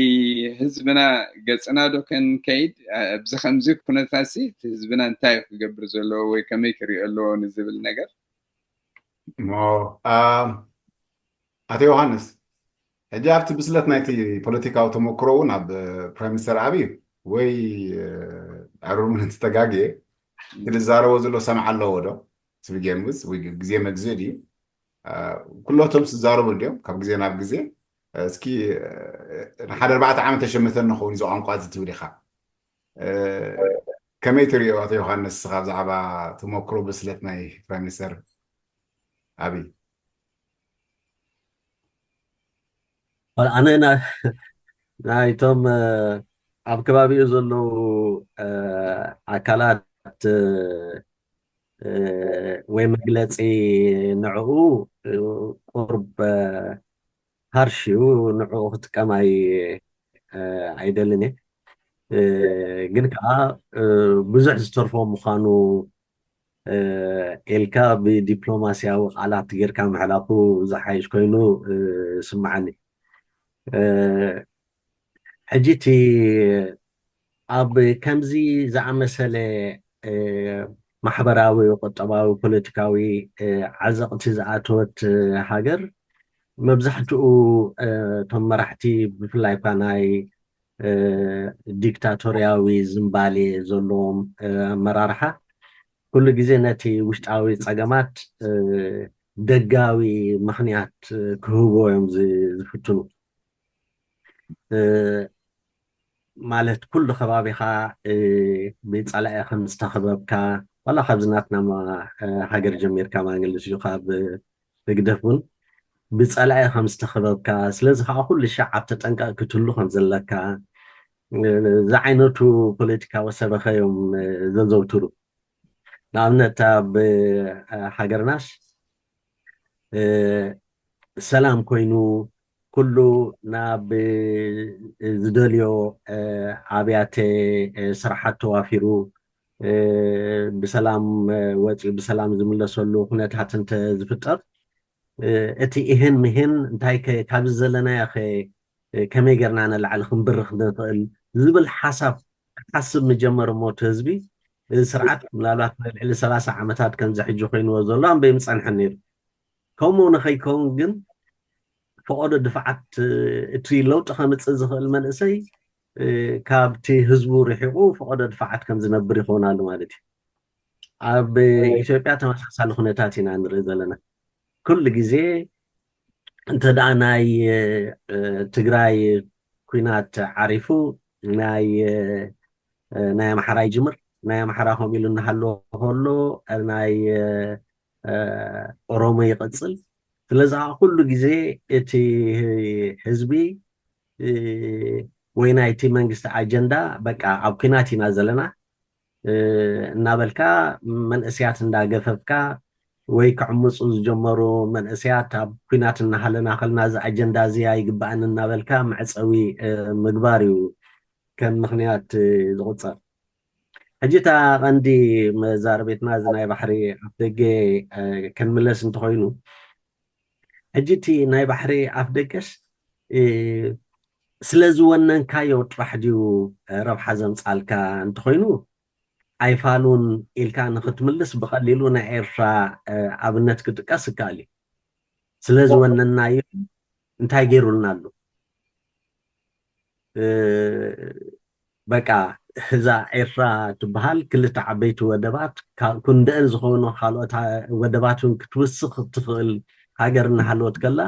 ህዝብና ገፅና ዶ ከንከይድ ኣብዚ ከምዚ ኩነታት ሲ ህዝብና እንታይ ክገብር ዘለዎ ወይ ከመይ ክሪኦ ኣለዎ ንዝብል ነገር ኣቶ ዮሃንስ ሕጂ ኣብቲ ብስለት ናይቲ ፖለቲካዊ ተመክሮ እውን ኣብ ፕራይም ሚኒስተር ኣብይ ወይ ኣሩምን ተጋግየ ዝዛረቦ ዘሎ ሰምዓ ኣለዎ ዶ ትብጌምስ ግዜ መግዝእ ድዩ ኩሎቶም ዝዛረቡ እንዲዮም ካብ ግዜ ናብ ግዜ እስኪ ንሓደ ኣርባዕተ ዓመት ተሸምተን ንኸውን እዚ ቋንቋ እዚ ትብል ኢኻ ከመይ ትሪኦ ኣቶ ዮሃንስ ስኻ ብዛዕባ ተመክሮ ብስለት ናይ ፕራይም ሚኒስተር ኣብይ ኣነ ናይቶም ኣብ ከባቢኡ ዘለዉ ኣካላት ወይ መግለፂ ንዕኡ ቁርብ ሃርሽ እዩ ንዕኡ ክጥቀም ኣይደልን እየ ግን ከዓ ብዙሕ ዝተርፎ ምዃኑ ኢልካ ብዲፕሎማስያዊ ቃላት ጌርካ ምሕላፉ ዝሓይሽ ኮይኑ ስምዓኒ። ሕጂ እቲ ኣብ ከምዚ ዝኣመሰለ ማሕበራዊ፣ ቁጠባዊ፣ ፖለቲካዊ ዓዘቕቲ ዝኣተወት ሃገር መብዛሕትኡ እቶም መራሕቲ፣ ብፍላይ እኳ ናይ ዲክታቶርያዊ ዝንባሌ ዘለዎም ኣመራርሓ፣ ኩሉ ግዜ ነቲ ውሽጣዊ ጸገማት ደጋዊ ምኽንያት ክህቦ እዮም ዝፍትኑ። ማለት ኩሉ ከባቢኻ ብጸላኢ ከም ዝተኸበብካ፣ ዋላ ካብዚ ናትና ሃገር ጀሚርካ፣ ማንግልስ እዩ፣ ካብ ህግደፍ እውን ብጸላኢ ከም ዝተኸበብካ፣ ስለዚ ከዓ ኩሉ ሻዕ ኣብ ተጠንቀቕ ክትህሉ ከም ዘለካ፣ ዝዓይነቱ ፖለቲካዊ ሰበኸ እዮም ዘዘውትሩ። ንኣብነት ኣብ ሃገርናስ ሰላም ኮይኑ ኩሉ ናብ ዝደልዮ ኣብያተ ስራሓት ተዋፊሩ ብሰላም ወፂኡ ብሰላም ዝምለሰሉ ኩነታት እንተ ዝፍጠር፣ እቲ ይህን ምሂን እንታይ ከ-፣ ካብዚ ዘለናዮ ከ-፣ ከመይ ጌርና ንላዕሊ ክንብርኽ ንኽእል ዝብል ሓሳብ ክሓስብ ምጀመር እሞ እቲ ህዝቢ፣ እዚ ስርዓት ምናልባት ንልዕሊ ሰላሳ ዓመታት ከምዚ ሕጂ ኮይንዎ ዘሎ ኣንበይ ምጸንሐ ነይሩ። ከምኡ ንኸይከውን ግን ፈቐዶ ድፋዓት፣ እቲ ለውጢ ከምጽእ ዝኽእል መንእሰይ ካብቲ ህዝቡ ርሒቑ ፈቐዶ ድፋዓት ከም ዝነብር ይኸውን ኣሎ ማለት እዩ። ኣብ ኢትዮጵያ ተመሳሳሊ ኩነታት ኢና ንርኢ ዘለና። ኩሉ ግዜ እንተ ደኣ ናይ ትግራይ ኩናት ዓሪፉ ናይ ናይ ኣምሓራ ይጅምር፣ ናይ ኣምሓራ ከምኡ ኢሉ እናሃለወ ከሎ ናይ ኦሮሞ ይቕጽል። ስለዚ ከዓ ኩሉ ግዜ እቲ ህዝቢ ወይ ናይቲ መንግስቲ ኣጀንዳ፣ በቃ ኣብ ኩናት ኢና ዘለና እናበልካ መንእስያት እንዳገፈፍካ ወይ ክዕምፁ ዝጀመሩ መንእስያት ኣብ ኩናት እናሃለና ከልና እዚ ኣጀንዳ እዚ ኣይግባእን እናበልካ መዕፀዊ ምግባር እዩ ከም ምኽንያት ዝቑፀር። ሕጂ እታ ቀንዲ መዛረቤትና እዚ ናይ ባሕሪ ኣፍደገ ክንምለስ እንተኾይኑ፣ ሕጂ እቲ ናይ ባሕሪ ኣፍደገስ ስለ ዝወነንካዮ ጥራሕ ድዩ ረብሓ ዘምጻልካ? እንተኾይኑ ኣይፋሉን ኢልካ ንኽትምልስ ብቐሊሉ ናይ ኤርትራ ኣብነት ክጥቀስ ይከኣል እዩ። ስለ ዝወነናዮ እንታይ ገይሩልና ኣሎ? በቃ እዛ ኤርትራ ትበሃል ክልተ ዓበይቲ ወደባት፣ ክንደአን ዝኾኑ ካልኦት ወደባት እውን ክትውስኽ እትኽእል ሃገር እናሃለወት ከላ፣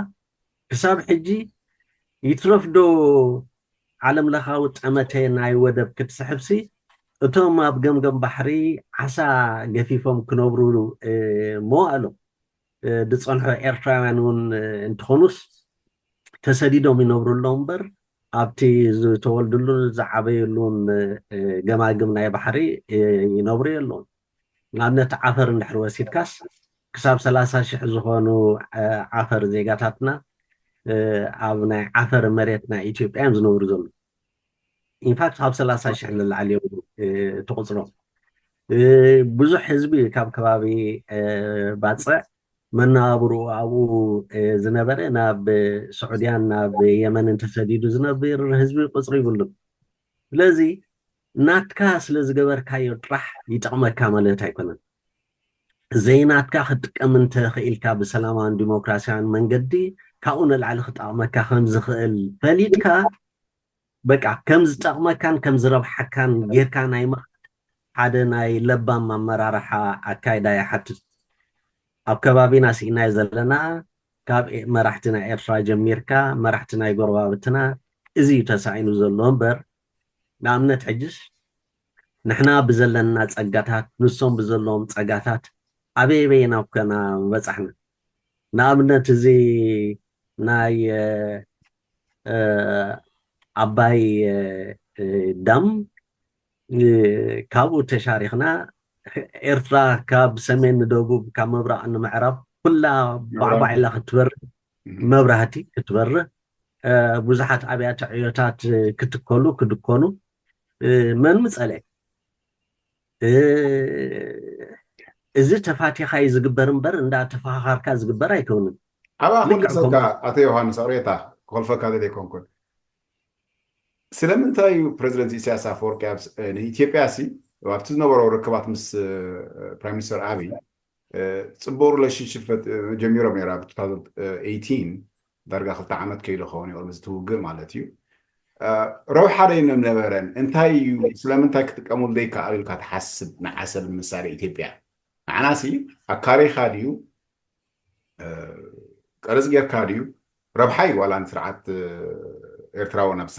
ክሳብ ሕጂ ይትረፍ ዶ ዓለም ለኻዊ ጠመተ ናይ ወደብ ክትስሕብሲ፣ እቶም ኣብ ገምገም ባሕሪ ዓሳ ገፊፎም ክነብሩ መዋእሎም ዝጸንሑ ኤርትራውያን እውን እንትኾኑስ፣ ተሰዲዶም ይነብሩ ኣለዉ እምበር፣ ኣብቲ ዝተወልድሉን ዝዓበየሉን ገማግም ናይ ባሕሪ ይነብሩ የለውን። ንኣብነት ዓፈር እንድሕር ወሲድካስ፣ ክሳብ ሰላሳ ሽሕ ዝኾኑ ዓፈር ዜጋታትና ኣብ ናይ ዓፈር መሬት ናይ ኢትዮጵያ እዮም ዝነብሩ ዘለዉ። ኢንፋክት ካብ ሰላሳ ሽሕ ንላዕሊ እዮም እቲ ቁፅሮም። ብዙሕ ህዝቢ ካብ ከባቢ ባፅዕ መነባብርኡ ኣብኡ ዝነበረ ናብ ስዑድያን ናብ የመንን ተሰዲዱ ዝነብር ህዝቢ ቁፅሪ ይብሉን። ስለዚ ናትካ ስለ ዝገበርካዮ ጥራሕ ይጠቕመካ ማለት ኣይኮነን። ዘይናትካ ክትጥቀም እንተኽኢልካ ብሰላማውን ዲሞክራሲያውን መንገዲ ካብኡ ንላዕሊ ክጠቕመካ ከም ዝኽእል ፈሊጥካ በቃ ከም ዝጠቕመካን ከም ዝረብሓካን ጌርካ ናይ ምኽኣል ሓደ ናይ ለባም ኣመራርሓ ኣካይዳ ይሓትት። ኣብ ከባቢና ስኢናዮ ዘለና ካብ መራሕቲ ናይ ኤርትራ ጀሚርካ መራሕቲ ናይ ጎረባብትና እዚ እዩ ተሳኢኑ ዘሎ እምበር ንኣብነት ሕጅስ ንሕና ብዘለና ጸጋታት ንሶም ብዘለዎም ጸጋታት ኣበይ ኣበይ ኢና ኮና ምበጻሕና። ንኣብነት እዚ ናይ ኣባይ ዳም ካብኡ ተሻሪኽና ኤርትራ ካብ ሰሜን ንደቡብ ካብ ምብራቕ ንምዕራብ ኩላ ባዕባዕ ኢላ ክትበርህ መብራህቲ ክትበርህ ብዙሓት ኣብያተ ዕዮታት ክትከሉ ክድኮኑ መን ምጸለ? እዚ ተፋቲኻ እዩ ዝግበር እምበር እንዳ ተፈኻኻርካ ዝግበር ኣይከውንን። ኣባ ክምልሰልካ ኣቶ ዮሃንስ ኣቕሬታ ክኸልፈካ ዘለ ኣይኮንኩን። ስለምንታይ እዩ ፕሬዚደንት ኢሳያስ ኣፈወርቂ ንኢትዮጵያ ሲ ኣብቲ ዝነበሮ ርክባት ምስ ፕራይም ሚኒስተር ኣብይ ጽቡቅ ሪሌሽንሽፕ ጀሚሮም ነራ ብ two thousand eighteen ዳርጋ ክልተ ዓመት ከይሉ ኸውን እዩ ቅድሚ ዝትውግእ ማለት እዩ። ረብሓ ዶ ይነበረን? እንታይ እዩ? ስለምንታይ ክጥቀሙሉ ዘይከኣሉ ኢልካ ትሓስብ? ንዓሰብ ምሳሌ ኢትዮጵያ ንዓናሲ ኣካሪኻ ድዩ ቀረጽ ጌርካ ድዩ? ረብሓ እዩ ዋላ ንስርዓት ኤርትራዊ ኣብቲ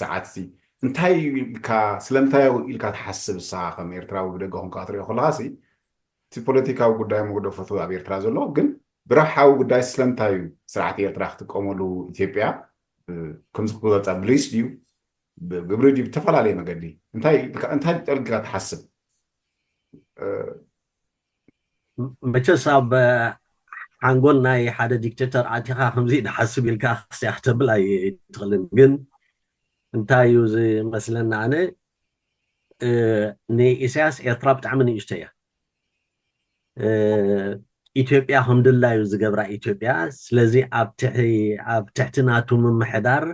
ሰዓት እዚ እንታይ ኢልካ ስለምንታይ ኢልካ ትሓስብ ንስኻ ከም ኤርትራዊ ብደገ ኮንካ ክትሪኦ ከለኻ ሲ እቲ ፖለቲካዊ ጉዳይ መግደፈቱ ኣብ ኤርትራ ዘሎ ግን ብረብሓዊ ጉዳይ ስለምንታይ እዩ ስርዓት ኤርትራ ክጥቀመሉ ኢትዮጵያ ከምዚ ክገልፃ ብሊስ ድዩ ብግብሪ ድዩ ብተፈላለየ መገዲ እንታይ ጠልግካ ትሓስብ? መቸስ ኣብ ሓንጎል ናይ ሓደ ዲክቴተር ኣቲኻ ከምዚ ድሓስብ ኢልካ ክስያ ክተብል ኣይትኽእልን። ግን እንታይ እዩ ዝመስለና ኣነ ንኢሳያስ ኤርትራ ብጣዕሚ ንእሽቶ እያ። ኢትዮጵያ ከም ድላዩ ዝገብራ ኢትዮጵያ። ስለዚ ኣብ ትሕቲ ናቱ ምምሕዳር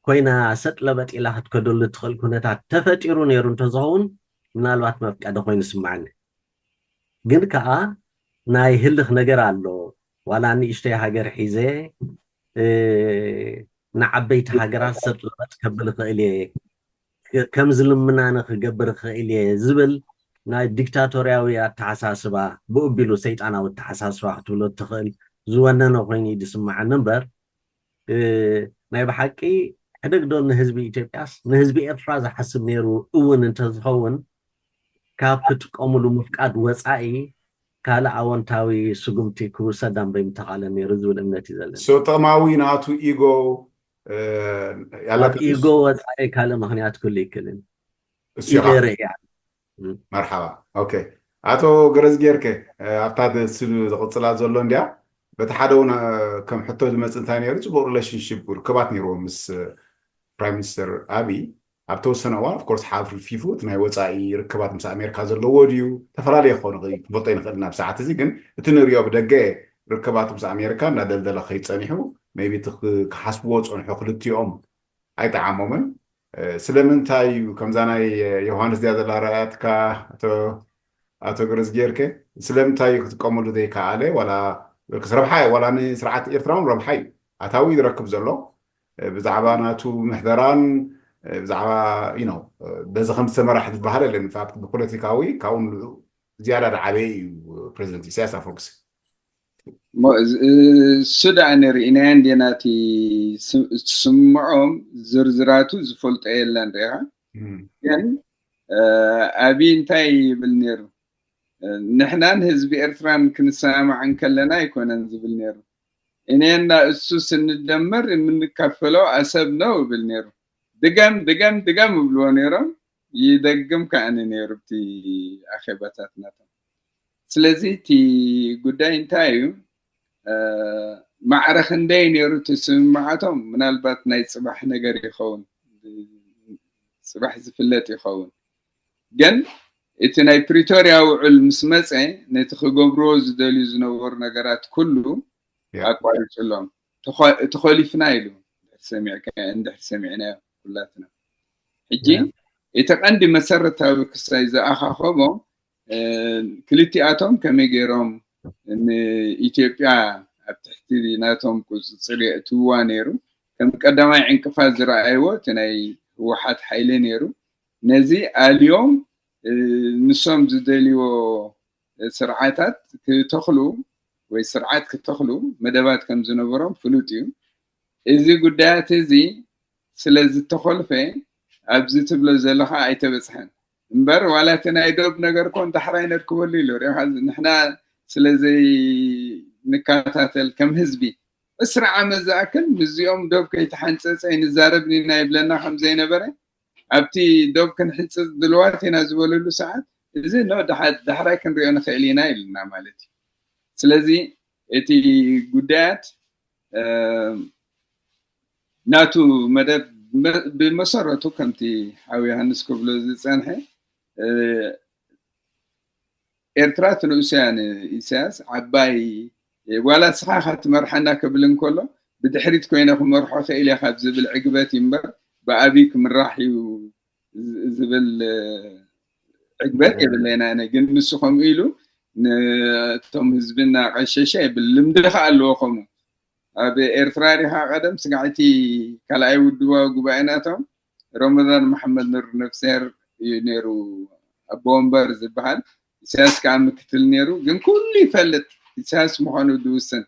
ኮይና ሰጥ ለበጥ ኢላ ክትከደሉ ትኽእል ኩነታት ተፈጢሩ ነይሩ እንተዝኸውን ምናልባት መፍቀደ ኮይኑ ስምዓኒ። ግን ከዓ ናይ ህልኽ ነገር ኣሎ። ዋላ ንእሽተይ ሃገር ሒዘ ንዓበይቲ ሃገራት ሰጥ ለበጥ ከብል ይኽእል እየ፣ ከም ዝልምናኒ ክገብር ይኽእል እየ ዝብል ናይ ዲክታቶርያዊ ኣተሓሳስባ ብኡቢሉ ሰይጣናዊ ኣተሓሳስባ ክትብሎ እትኽእል ዝወነነ ኮይኑ እዩ ዝስምዓኒ እምበር ናይ ብሓቂ ሕደግዶ ንህዝቢ ኢትዮጵያስ ንህዝቢ ኤርትራ ዝሓስብ ነይሩ እውን እንተዝኸውን ካብ ክጥቀሙሉ ምፍቃድ ወፃኢ ካልእ ኣወንታዊ ስጉምቲ ክውሰድ ኣምበይ ምተኻለ ነይሩ ዝብል እምነት እዩ ዘለና። ጥቕማዊ ናቱ ኢጎ ኢጎ ወፃኢ ካልእ ምክንያት ክህሉ ይክልን። መርሓባ። ኦኬ ኣቶ ገረዝጌርከ ኣብታ ስብ ዝቕፅላ ዘሎ እንዲያ በቲ ሓደ እውን ከም ሕቶ ዝመፅ እንታይ ነይሩ ፅቡቅ ሪሌሽንሽፕ ርክባት ነይርዎ ምስ ፕራይም ሚኒስተር ኣብይ ኣብ ተወሰነ እዋን ኦፍኮርስ ሓፊፉ እቲ ናይ ወፃኢ ርክባት ምስ ኣሜሪካ ዘለዎ ድዩ ዝተፈላለየ ክኾኑ ትፈልጦ ይንኽእል ናብ ሰዓት እዚ ግን እቲ ንሪኦ ብደገ ርክባት ምስ ኣሜሪካ እናደልደለ ከይፀኒሑ ቢ ክሓስብዎ ፀንሑ ክልቲኦም ኣይጠዓሞምን። ስለምንታይ እዩ ከምዛ ናይ ዮሃንስ ድያ ዘላ ረኣያትካ ኣቶ ገረዝጌርከ ስለምንታይ እዩ ክጥቀመሉ ዘይከኣለ ዋላ ረብሓ ዋላ ንስርዓት ኤርትራ እውን ረብሓ እዩ ኣታዊ ዝረክብ ዘሎ ብዛዕባ ናቱ ምሕደራን ብዛዕባ በዚ ከም ዝተመራሕ ዝበሃል የለን ብፖለቲካዊ ካብኡ ዝያዳ ዝዓበየ እዩ ፕሬዚደንት ኢሳያስ ኣፈወርቂ እሱ ደኣ ንርኢ ናይ እንዴና እቲ ስምዖም ዝርዝራቱ ዝፈልጦ የለን ሪኢኻ ግን ኣብይ እንታይ ይብል ነይሩ ንሕናን ህዝቢ ኤርትራን ክንሰማማዕ እንከለና ኣይኮነን ዝብል ነይሩ እኔና እሱ ስንደመር የምንካፈለው አሰብ ነው ይብል ነይሩ ድገም ድገም ድገም ይብልዎ ነይሮም ይደግም ከኣኒ ነይሩ እቲ ኣኼባታት ናቶም ስለዚ እቲ ጉዳይ እንታይ እዩ ማዕረ ክንደይ ነይሩ እቲ ስምምዓቶም ምናልባት ናይ ፅባሕ ነገር ይኸውን ፅባሕ ዝፍለጥ ይኸውን ግን እቲ ናይ ፕሪቶርያ ውዕል ምስ መፀ ነቲ ክገብርዎ ዝደልዩ ዝነበሩ ነገራት ኩሉ ኣቋሪፅሎም ተኾሊፍና ኢሉ እንድሕር ሰሚዕናዮ ኩላትና ሕጂ እቲ ቀንዲ መሰረታዊ ክሳይ ዝኣኻኸቦም ክልቲኣቶም ከመይ ገይሮም ንኢትዮጵያ ኣብ ትሕቲ ናቶም ቁፅፅር የእትውዋ ነይሩ ከም ቀዳማይ ዕንቅፋት ዝረኣይዎ እቲ ናይ ህወሓት ሓይሊ ነይሩ ነዚ ኣልዮም ንሶም ዝደልይዎ ስርዓታት ክተኽሉ ወይ ስርዓት ክተኽሉ መደባት ከም ዝነበሮም ፍሉጥ እዩ እዚ ጉዳያት እዚ ስለ ዝተኾልፈ ኣብዚ ትብሎ ዘለኻ ኣይተበፅሐን እምበር ዋላ እቲ ናይ ዶብ ነገር ኮን ዳሕራይ ነርክበሉ ኢሉ ሪኻ ንሕና ስለ ዘይንከታተል ከም ህዝቢ ዕስራ ዓመት ዝኣክል ምስዚኦም ዶብ ከይተሓንፀፀ ኣይንዛረብን ኢና ይብለና ከም ዘይነበረ ኣብቲ ዶብ ክንሕንፅፅ ድልዋት ኢና ዝበለሉ ሰዓት እዚ ኖ ዳሕራይ ክንሪኦ ንኽእል ኢና ኢልና ማለት እዩ ስለዚ እቲ ጉዳያት ናቱ መደብ ብመሰረቱ ከምቲ ሓው ዮሃንስ ክብሎ ዝፀንሐ ኤርትራ ትንእሱ እያ ንኢሳያስ ዓባይ ዋላ ንስኻ ኢኻ ትመርሓና ክብል እንከሎ ብድሕሪት ኮይነ ክመርሖ ክእል እየ ካብ ዝብል ዕግበት እዩ እምበር ብኣብይ ክምራሕ እዩ ዝብል ዕግበት የብለይን ኣነ። ግን ንሱ ከምኡ ኢሉ ነቶም ህዝቢ እናቐሸሸ የብል። ልምዲ ኸዓ ኣለዎ ከምኡ። ኣብ ኤርትራ ሪኻ ቀደም ስጋዕቲ ካልኣይ ውድባዊ ጉባኤ ናቶም ረመዳን መሓመድ ኑር ነፍስሄር እዩ ነይሩ ኣቦ ወንበር ዝበሃል። ኢሳያስ ከዓ ምክትል ነይሩ። ግን ኩሉ ይፈልጥ ኢሳያስ ምዃኑ ዝውስን።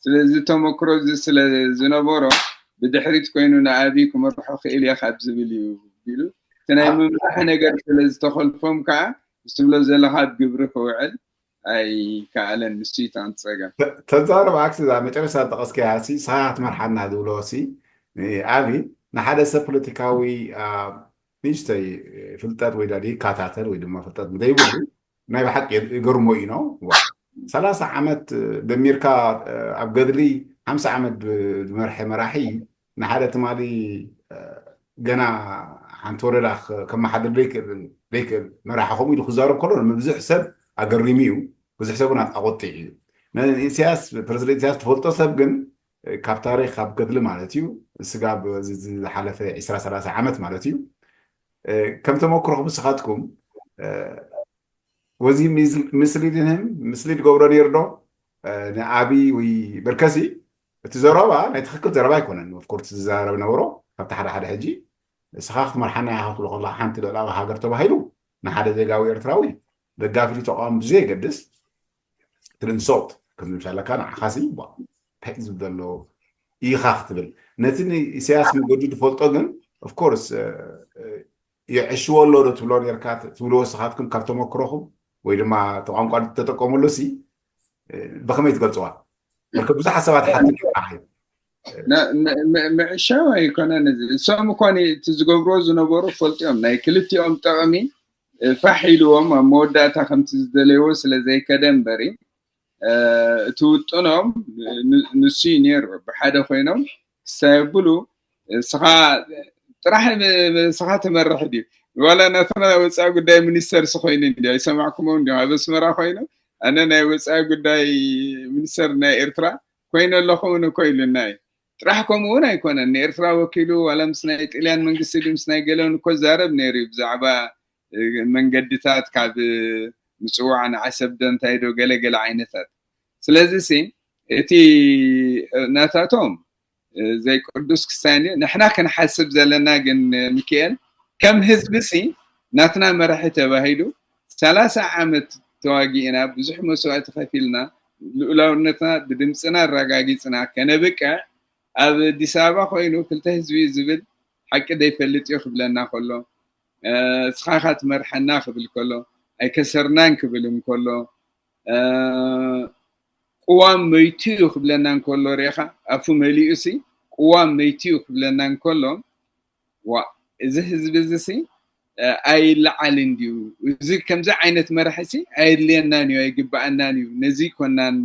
ስለዚ ተመክሮ እዚ ስለ ዝነበሮ ብድሕሪት ኮይኑ ንኣብይ ክመርሖ ክእል እየ ካብ ዝብል እዩ ቢሉ እቲ ናይ ምምራሕ ነገር ስለ ዝተኸልፎም ከዓ ምስ ትብሎ ዘለኻ ኣብ ግብሪ ክውዕል ኣይከኣለን። ንሱ እዩ እቲ ጸገም። ተዛረብ ኣክሲ እዛ መጨረሻ ዝጠቐስካያ ሲ ንስኻ ክትመርሓና ዝብሎ ሲ ኣብይ ንሓደ ሰብ ፖለቲካዊ ንእሽተይ ፍልጠት ወይ ዳ ይከታተል ወይ ድማ ፍልጠት ዘይብሉ ናይ ብሓቂ ይገርሞ እዩ ነው ሰላሳ ዓመት ደሚርካ ኣብ ገድሊ ሓምሳ ዓመት ዝመርሐ መራሒ ንሓደ ትማሊ ገና ሓንቲ ወረዳ ከመሓድር ዘይክእል መራሒ ከምኡ ኢሉ ክዛረብ ከሎ ንብዙሕ ሰብ ኣገሪሙ እዩ። ብዙሕ ሰብ እውን ኣቆጢዕ እዩ። ንኢሳያስ ፕረዚደንት ኢሳያስ ትፈልጦ ሰብ ግን ካብ ታሪክ ካብ ገድሊ ማለት እዩ ስጋብ ዝሓለፈ ዒስራ ሰላሳ ዓመት ማለት እዩ ከም ተመክሮኹም ንስኻትኩም ወዚ ምስሊድ ንህም ምስሊድ ገብሮ ነይሩ ዶ ንኣብይ ወይ በርከሲ እቲ ዘረባ ናይ ትክክል ዘረባ ኣይኮነን ኦፍኮርስ ዝዛረብ ነበሮ ካብቲ ሓደ ሓደ ሕጂ ንስኻ ክትመርሓና ኢኻ ክትብሎ ከለካ ሓንቲ ልዕላዊ ሃገር ተባሂሉ ንሓደ ዜጋዊ ኤርትራዊ ደጋፊ ተቃዋሚ ብዘየገድስ ትንሶት ከም ዝምሻለካ ንዓኻሲ እንታይ ዝብል ዘሎ ኢኻ ክትብል ነቲ ንኢሳያስ መገዱ ዝፈልጦ ግን ኦፍኮርስ የዕሽዎ ኣሎ ዶ ትብሎ ነርካ ትብልዎ ስኻትኩም ካብ ተመክሮኹም ወይ ድማ ተቋንቋ ተጠቀመሉ ሲ ብኸመይ ትገልፅዋ ርክብ ብዙሓት ሰባት ሓቲ ምዕሻው ኣይኮነን እዚ እሶም እኳ እቲ ዝገብርዎ ዝነበሩ ፈልጢኦም ናይ ክልቲኦም ጠቕሚ ፋሕ ኢልዎም ኣብ መወዳእታ ከምቲ ዝደለይዎ ስለ ዘይከደ እምበሪ እቲ ውጥኖም ንሱ እዩ ነይሩ ብሓደ ኮይኖም ክሳየብሉ እስኻ ጥራሕ እስኻ ትመርሕ ድዩ ዋላ ናትና ወፃኢ ጉዳይ ሚኒስተር ስኮይኑ እንዲ ኣይሰማዕኩሞ እንዲ ኣብ ኣስመራ ኮይኑ ኣነ ናይ ወፃኢ ጉዳይ ሚኒስተር ናይ ኤርትራ ኮይነ ኣለኹ እውን እኮ ኢሉና እዩ ጥራሕ ከምኡ እውን ኣይኮነን ንኤርትራ ወኪሉ ዋላ ምስ ናይ ጥልያን መንግስቲ ድዩ ምስ ናይ ገለን እኮ ዛረብ ነይሩ እዩ ብዛዕባ መንገድታት ካብ ምፅዋዕ ንዓሰብ ዶ እንታይ ዶ ገለገለ ዓይነታት ስለዚ ሲ እቲ ናታቶም ዘይቅዱስ ክሳን እዩ ንሕና ክንሓስብ ዘለና ግን ሚካኤል ከም ህዝቢ ሲ ናትና መራሒ ተባሂሉ ሰላሳ ዓመት ተዋጊእና ብዙሕ መስዋእቲ ከፊልና ልኡላውነትና ብድምፅና ኣረጋጊፅና ከነብቅዕ ኣብ ኣዲስ ኣበባ ኮይኑ ክልተ ህዝቢ ዝብል ሓቂ ዘይፈልጥ እዩ ክብለና ከሎ እስኻኻ ትመርሐና ክብል ከሎ ኣይከሰርናን ክብል እንከሎ ቅዋም መይቱ እዩ ክብለና እንከሎ ሪኢኻ ኣፉ መሊኡ ሲ ቅዋም መይቱ እዩ ክብለና እንከሎ ዋ እዚ ህዝቢ እዚ ሲ ኣይለዓልን ድዩ እዚ ከምዚ ዓይነት መራሒ ሲ ኣየድልየናን እዩ ኣይግበኣናን እዩ ነዚ ኮናን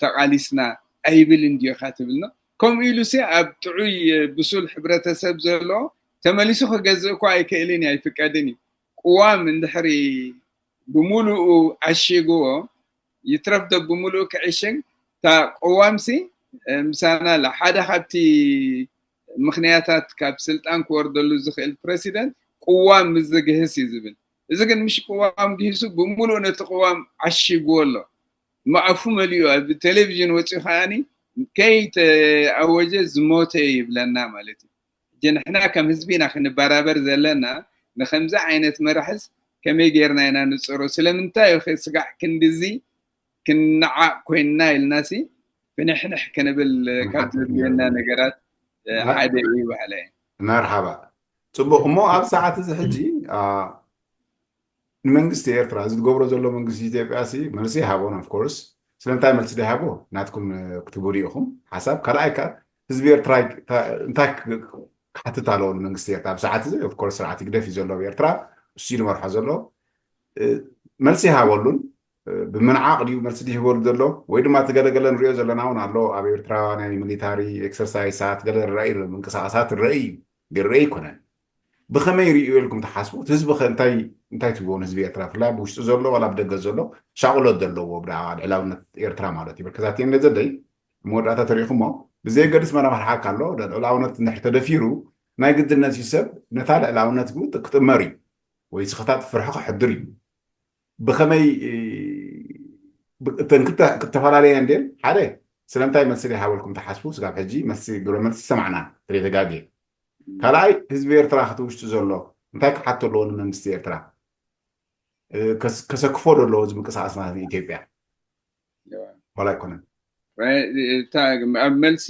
ተቓሊስና ኣይብልን ድዩ ኢኻ ትብልና ከምኡ ኢሉ ሲ ኣብ ጥዑይ ብሱል ሕብረተሰብ ዘሎ ተመሊሱ ክገዝእ እኳ ኣይክእልን እዩ ኣይፍቀድን እዩ ቅዋም እንድሕሪ ብምሉኡ ዓሺግዎ ይትረፍ ዶ ብምሉኡ ክዕሽግ እታ ቅዋምሲ ምሳና ኣላ ሓደ ካብቲ ምኽንያታት ካብ ስልጣን ክወርደሉ ዝኽእል ፕረሲደንት ቅዋም ምስ ዝግህስ እዩ ዝብል እዚ ግን ምሽ ቅዋም ግሂሱ ብምሉኡ ነቲ ቅዋም ዓሺግዎ ኣሎ መኣፉ መሊኡ ኣብ ቴሌቪዥን ወፂኡ ከዓኒ ከይተኣወጀ ዝሞተ ይብለና ማለት እዩ ሕጂ ንሕና ከም ህዝቢ ኢና ክንበራበር ዘለና ንከምዚ ዓይነት መራሕስ ከመይ ጌርና ኢና ንፅሮ ስለምንታይ እዩ ስጋዕ ክንድዚ ክንዓቕ ኮይንና ኢልናሲ ፍንሕንሕ ክንብል ካብ ዘድልየና ነገራት ሓደ እዩ በሃለ መርሓባ ፅቡቅ እሞ ኣብ ሰዓት እዚ ሕጂ ንመንግስቲ ኤርትራ እዚ ዝገብሮ ዘሎ መንግስቲ ኢትዮጵያ ሲ መልሲ ይሃቦን ኦፍኮርስ ስለምንታይ መልሲ ዘይሃቦ ናትኩም ክትብሉ ኢኹም ሓሳብ ካልኣይ ከ ህዝቢ ኤርትራ እንታይ ክሓትት ኣለዎ ንመንግስቲ ኤርትራ ኣብ ሰዓት እዚ ኦፍኮርስ ስርዓት ይግደፍ እዩ ዘሎ ኣብ ኤርትራ እሱ ዝመርሖ ዘሎ መልሲ ይሃበሉን ብምንዓቕ ድዩ መልሲ ዝህበሉ ዘሎ ወይ ድማ እቲ ገለገለ ንሪኦ ዘለና እውን ኣሎ ኣብ ኤርትራ ናይ ሚሊታሪ ኤክሰርሳይሳት ገለ ንረኢ ምንቅስቃሳት ንረኢ እዩ ይረአ ኣይኮነን። ብኸመይ ርእዩ ኢልኩም ትሓስቡ? እቲ ህዝቢ ኸ እንታይ እንታይ ትብልዎ? ንህዝቢ ኤርትራ፣ ብፍላይ ኣብ ውሽጢ ዘሎ ዋላ ኣብ ደገ ዘሎ ሻቕሎት ዘለዎ ብዛዕባ ልዕላውነት ኤርትራ ማለት እዩ። በርከዛት የን ለዘደይ መወዳእታ ተሪእኹሞ፣ ብዘየገድስ መራማር ሓቅ ኣሎ። ልዕላውነት እንድሕር ተደፊሩ፣ ናይ ግድነት እዩ ሰብ ነታ ልዕላውነት ግን ክጥመር እዩ ወይ ስኽታት ፍርሒ ክሕድር እዩ። ብኸመይ እተን ክልተ ክተፈላለያ እንድየን? ሓደ፣ ስለምንታይ መልሲ ዘይሃበልኩም ትሓስቡ? ስጋብ ሕጂ መልሲ፣ ግብረ መልሲ ሰማዕና፣ ተዘይተጋግየ። ካልኣይ፣ ህዝቢ ኤርትራ፣ ክቲ ውሽጢ ዘሎ እንታይ ክሓቶ ኣለዎ ንመንግስቲ ኤርትራ? ከሰክፎ ዶ ኣለዎ እዚ ምንቅስቃስ ማለት ንኢትዮጵያ? ዋላ ኣይኮነን። እታ ኣብ መልሲ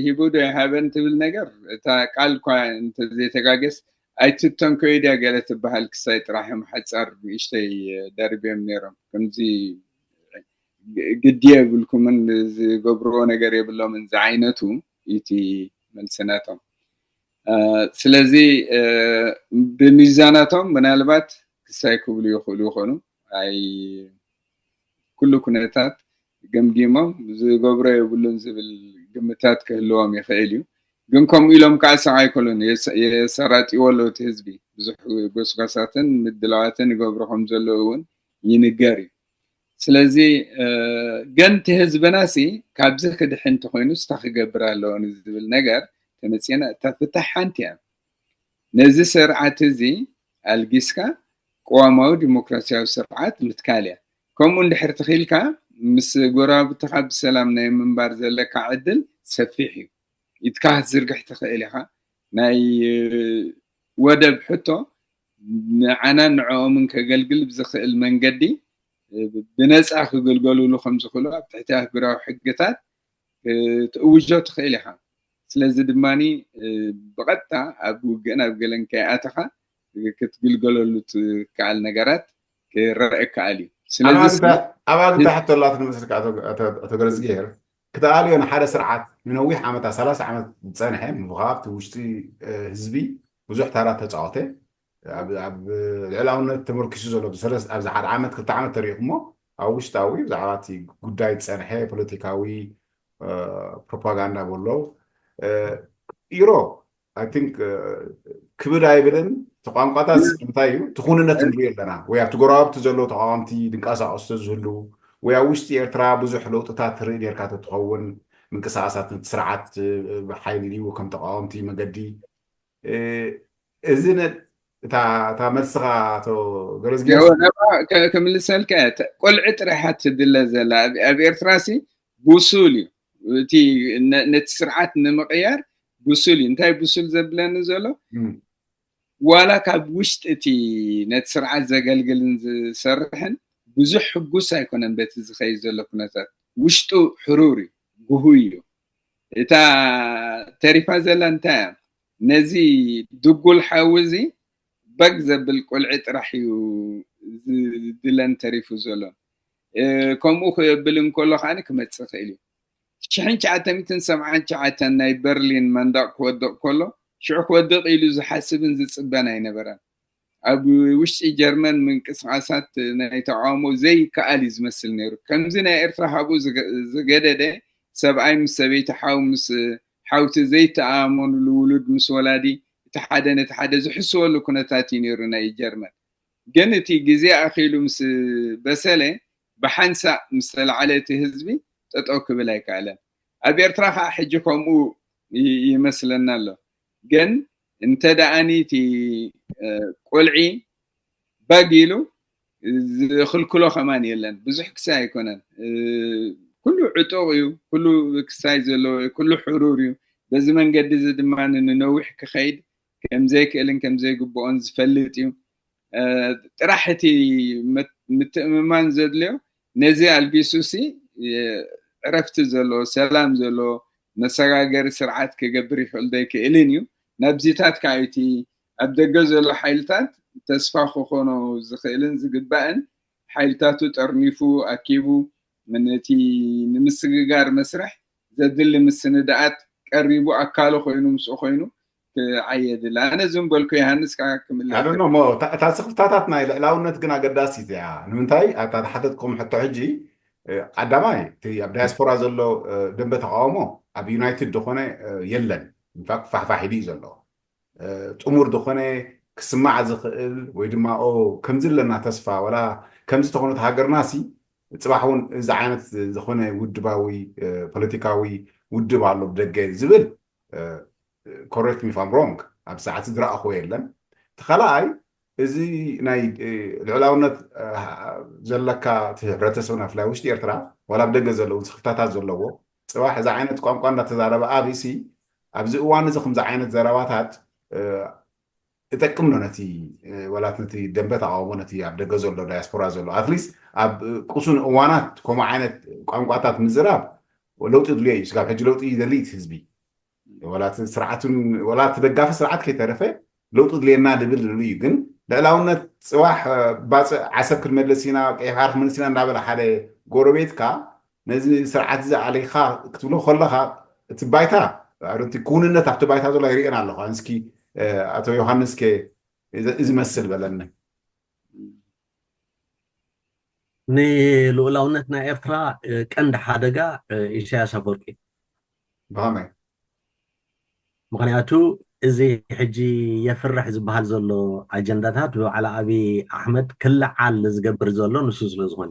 ሂቡ ዶ ይሃበን ትብል ነገር፣ እታ ቃል እኳ እንተዘይተጋገስ፣ ኣይትተንከዩ ድያ ገለ ትበሃል ክሳይ ጥራሕ እዮም ሓጻር ንእሽተይ ደርብዮም ነይሮም። ከምዚ ግዲ የብልኩምን ዝገብርዎ ነገር የብሎምን ዝዓይነቱ እቲ መልሲ ናቶም። ስለዚ ብሚዛናቶም ምናልባት ክሳይ ክብሉ ይኽእሉ ይኾኑ። ኣይ ኩሉ ኩነታት ገምጊሞም ዝገብሮ የብሉን ዝብል ግምታት ክህልዎም ይኽእል እዩ። ግን ከምኡ ኢሎም ከዓ ሰቕ ኣይኮሉን፣ የሰራጥይዎ ኣለዉ እቲ ህዝቢ። ብዙሕ ጎስጓሳትን ምድላዋትን ይገብሩ ከም ዘለዉ እውን ይንገር እዩ። ስለዚ ግን እቲ ህዝብና ሲ ካብዚ ክድሕን እንተኮይኑ ስታ ክገብር ኣለዎ ንዝብል ነገር ተመፅና፣ እታ ፍታሕ ሓንቲ እያ። ነዚ ስርዓት እዚ ኣልጊስካ ቅዋማዊ ዲሞክራሲያዊ ስርዓት ምትካል እያ። ከምኡ እንድሕር ትኽኢልካ ምስ ጎረባብትኻ ብሰላም ናይ ምንባር ዘለካ ዕድል ሰፊሕ እዩ። ኢድካ ክትዝርግሕ ትኽእል ኢኻ። ናይ ወደብ ሕቶ ንዓናን ንዕኦምን ከገልግል ብዝኽእል መንገዲ ብነፃ ክግልገሉሉ ከምዝኽእሉ ኣብ ትሕቲ ኣህጉራዊ ሕግታት ክትእውጆ ትኽእል ኢኻ። ስለዚ ድማ ብቐጥታ ኣብ ውግእን ኣብ ገለን ከይኣተኻ ክትግልገለሉ ትከኣል ነገራት ክረአ ይከኣል እዩ። ስለዚ ኣባግታ ሕቶ ኣላትኒ መስልካ ኣቶ ገረዝግሄር፣ ክትኣልዮ ንሓደ ስርዓት ንነዊሕ ዓመታት ሰላሳ ዓመት ዝፀንሐ ምብኻ ኣብቲ ውሽጢ ህዝቢ ብዙሕ ታራ ተፃወተ፣ ኣብ ልዕላውነት ተመርኪሱ ዘሎ ኣብዚ ሓደ ዓመት ክልተ ዓመት ተሪእኩሞ ኣብ ውሽጣዊ ብዛዕባ እቲ ጉዳይ ዝፀንሐ ፖለቲካዊ ፕሮፓጋንዳ በሎ ኢሮ ኣይ ቲንክ ክብድ ኣይብልን። እቲ ቋንቋታት እንታይ እዩ? እቲ ኩንነት ንሪኦ ኣለና ወይ ኣብቲ ጎረባብቲ ዘለዉ ተቃወምቲ ድንቀሳቀሱ ዝህልዉ ወይ ኣብ ውሽጢ ኤርትራ ብዙሕ ለውጥታት ትርኢ ኔርካ ተትኸውን ምንቅስቃሳት ነቲ ስርዓት ብሓይሊ ድዩ ከም ተቃወምቲ መገዲ እዚ እታ እታ መልስኻ ኣቶ ገረዝጊ ክምልሰልካ ቆልዒ ጥራሕ ትድለ ዘላ ኣብ ኤርትራ ሲ ብሱል እዩ። እቲ ነቲ ስርዓት ንምቕያር ብሱል እዩ። እንታይ ብሱል ዘብለኒ ዘሎ ዋላ ካብ ውሽጢ እቲ ነቲ ስርዓት ዘገልግልን ዝሰርሕን ብዙሕ ሕጉስ ኣይኮነን በቲ ዝኸይድ ዘሎ ኩነታት። ውሽጡ ሕሩር እዩ፣ ጉሁይ እዩ። እታ ተሪፋ ዘላ እንታይ እያ? ነዚ ድጉል ሓዊ እዚ በግ ዘብል ቆልዒ ጥራሕ እዩ ዝድለን ተሪፉ ዘሎ። ከምኡ ክብል እንከሎ ከዓኒ ክመፅእ ይኽእል እዩ። ሽሕን ትሽዓተ ሚእትን ሰብዓን ትሽዓተን ናይ በርሊን መንደቕ ክወድቕ ከሎ ሽዑ ክወድቕ ኢሉ ዝሓስብን ዝፅበን ኣይነበረን። ኣብ ውሽጢ ጀርመን ምንቅስቃሳት ናይ ተቃውሞ ዘይከኣል እዩ ዝመስል ነይሩ። ከምዚ ናይ ኤርትራ ካብኡ ዝገደደ ሰብኣይ ምስ ሰበይቲ ሓው ምስ ሓውቲ ዘይተኣማመኑሉ ውሉድ ምስ ወላዲ እቲ ሓደ ነቲ ሓደ ዝሕስወሉ ኩነታት እዩ ነይሩ ናይ ጀርመን። ግን እቲ ግዜ ኣኺሉ ምስ በሰለ ብሓንሳእ ምስ ተላዓለ እቲ ህዝቢ ጠጠው ክብል ኣይከኣለን። ኣብ ኤርትራ ከዓ ሕጂ ከምኡ ይመስለና ኣሎ። ግን እንተ ደኣኒ እቲ ቆልዒ በግ ኢሉ ዝኽልክሎ ከማን የለን። ብዙሕ ክሳይ ኣይኮነን። ኩሉ ዕጡቕ እዩ፣ ኩሉ ክሳይ ዘለዎ እዩ፣ ኩሉ ሕሩር እዩ። በዚ መንገዲ እዚ ድማ ንነዊሕ ክኸይድ ከምዘይክእልን ከምዘይግብኦን ዝፈልጥ እዩ። ጥራሕ እቲ ምትእምማን ዘድልዮ ነዚ ኣልጊሱሲ ዕረፍቲ ዘለዎ ሰላም ዘለዎ መሰጋገሪ ስርዓት ክገብር ይኽእል ዶ ኣይክእልን እዩ። ናብዚታት ከዓ እቲ ኣብ ደገ ዘሎ ሓይልታት ተስፋ ክኾኖ ዝኽእልን ዝግባእን ሓይልታቱ ጠርኒፉ ኣኪቡ ነቲ ንምስግጋር መስርሕ ዘድሊ ምስንዳኣት ቀሪቡ ኣካሉ ኮይኑ ምስኡ ኮይኑ ክዓየድላ ኣነ ዝም በልኩ። ዮሃንስ ከዓ ክምልስ እሞ እታ ስኽፍታታት ናይ ልዕላውነት ግን ኣገዳሲት እያ። ንምንታይ ኣታ ተሓተትኩም ሕቶ ሕጂ ቀዳማይ እቲ ኣብ ዳያስፖራ ዘሎ ደንበ ተቃውሞ ኣብ ዩናይትድ ዝኾነ የለን። ኢንፋክት ፋሕፋሕ ኢሉ እዩ ዘሎ። ጥሙር ዝኾነ ክስማዕ ዝኽእል ወይ ድማ ኦ ከምዚ ኣለና ተስፋ ዋላ ከምዚ ተኾነት ሃገርና ሲ ጽባሕ እውን እዚ ዓይነት ዝኾነ ውድባዊ ፖለቲካዊ ውድብ ኣሎ ብደገ ዝብል correct me if I'm wrong ኣብ ሰዓት ዝረኣኽዎ የለን። እቲ ካልኣይ እዚ ናይ ልዕላውነት ዘለካ እቲ ሕብረተሰብና ብፍላይ ውሽጢ ኤርትራ ዋላ ብደገ ዘለዉ ክፍተታት ዘለዎ ጽባሕ እዚ ዓይነት ቋንቋ እንዳተዛረበ ኣብሲ ኣብዚ እዋን እዚ ከምዚ ዓይነት ዘረባታት ይጠቅም ዶ ነቲ ወላት ነቲ ደንበ ተቃውሞ ነቲ ኣብ ደገ ዘሎ ዳያስፖራ ዘሎ ኣትሊስት ኣብ ቁሱን እዋናት ከምኡ ዓይነት ቋንቋታት ምዝራብ ለውጢ ድልዮ እዩ። ስጋብ ሕጂ ለውጢ ይደሊ እቲ ህዝቢ ወላ እቲ ስርዓቱን ወላ እቲ ደጋፊ ስርዓት ከይተረፈ ለውጢ ድልየና ድብል ድሉ እዩ። ግን ልዕላውነት ጽባሕ ባፅእ ዓሰብ ክንመልስ ኢና ቀይሕ ባሕሪ ክንመልስ ኢና እንዳበለ ሓደ ጎረቤትካ ነዚ ስርዓት እዚ ኣሊኻ ክትብሎ ከለኻ እቲ ባይታ እቲ ክውንነት ኣብቲ ባይታ ዘሎ ይርእን ኣለኹ። እስኪ ኣቶ ዮሃንስ ከ እዚ መስል በለኒ። ንልኡላውነት ናይ ኤርትራ ቀንዲ ሓደጋ ኢሳያስ ኣፈወርቂ ብኸመይ? ምክንያቱ እዚ ሕጂ የፍርሕ ዝበሃል ዘሎ ኣጀንዳታት ብበዓል ኣብይ ኣሕመድ ክልዓል ዝገብር ዘሎ ንሱ ስለ ዝኾነ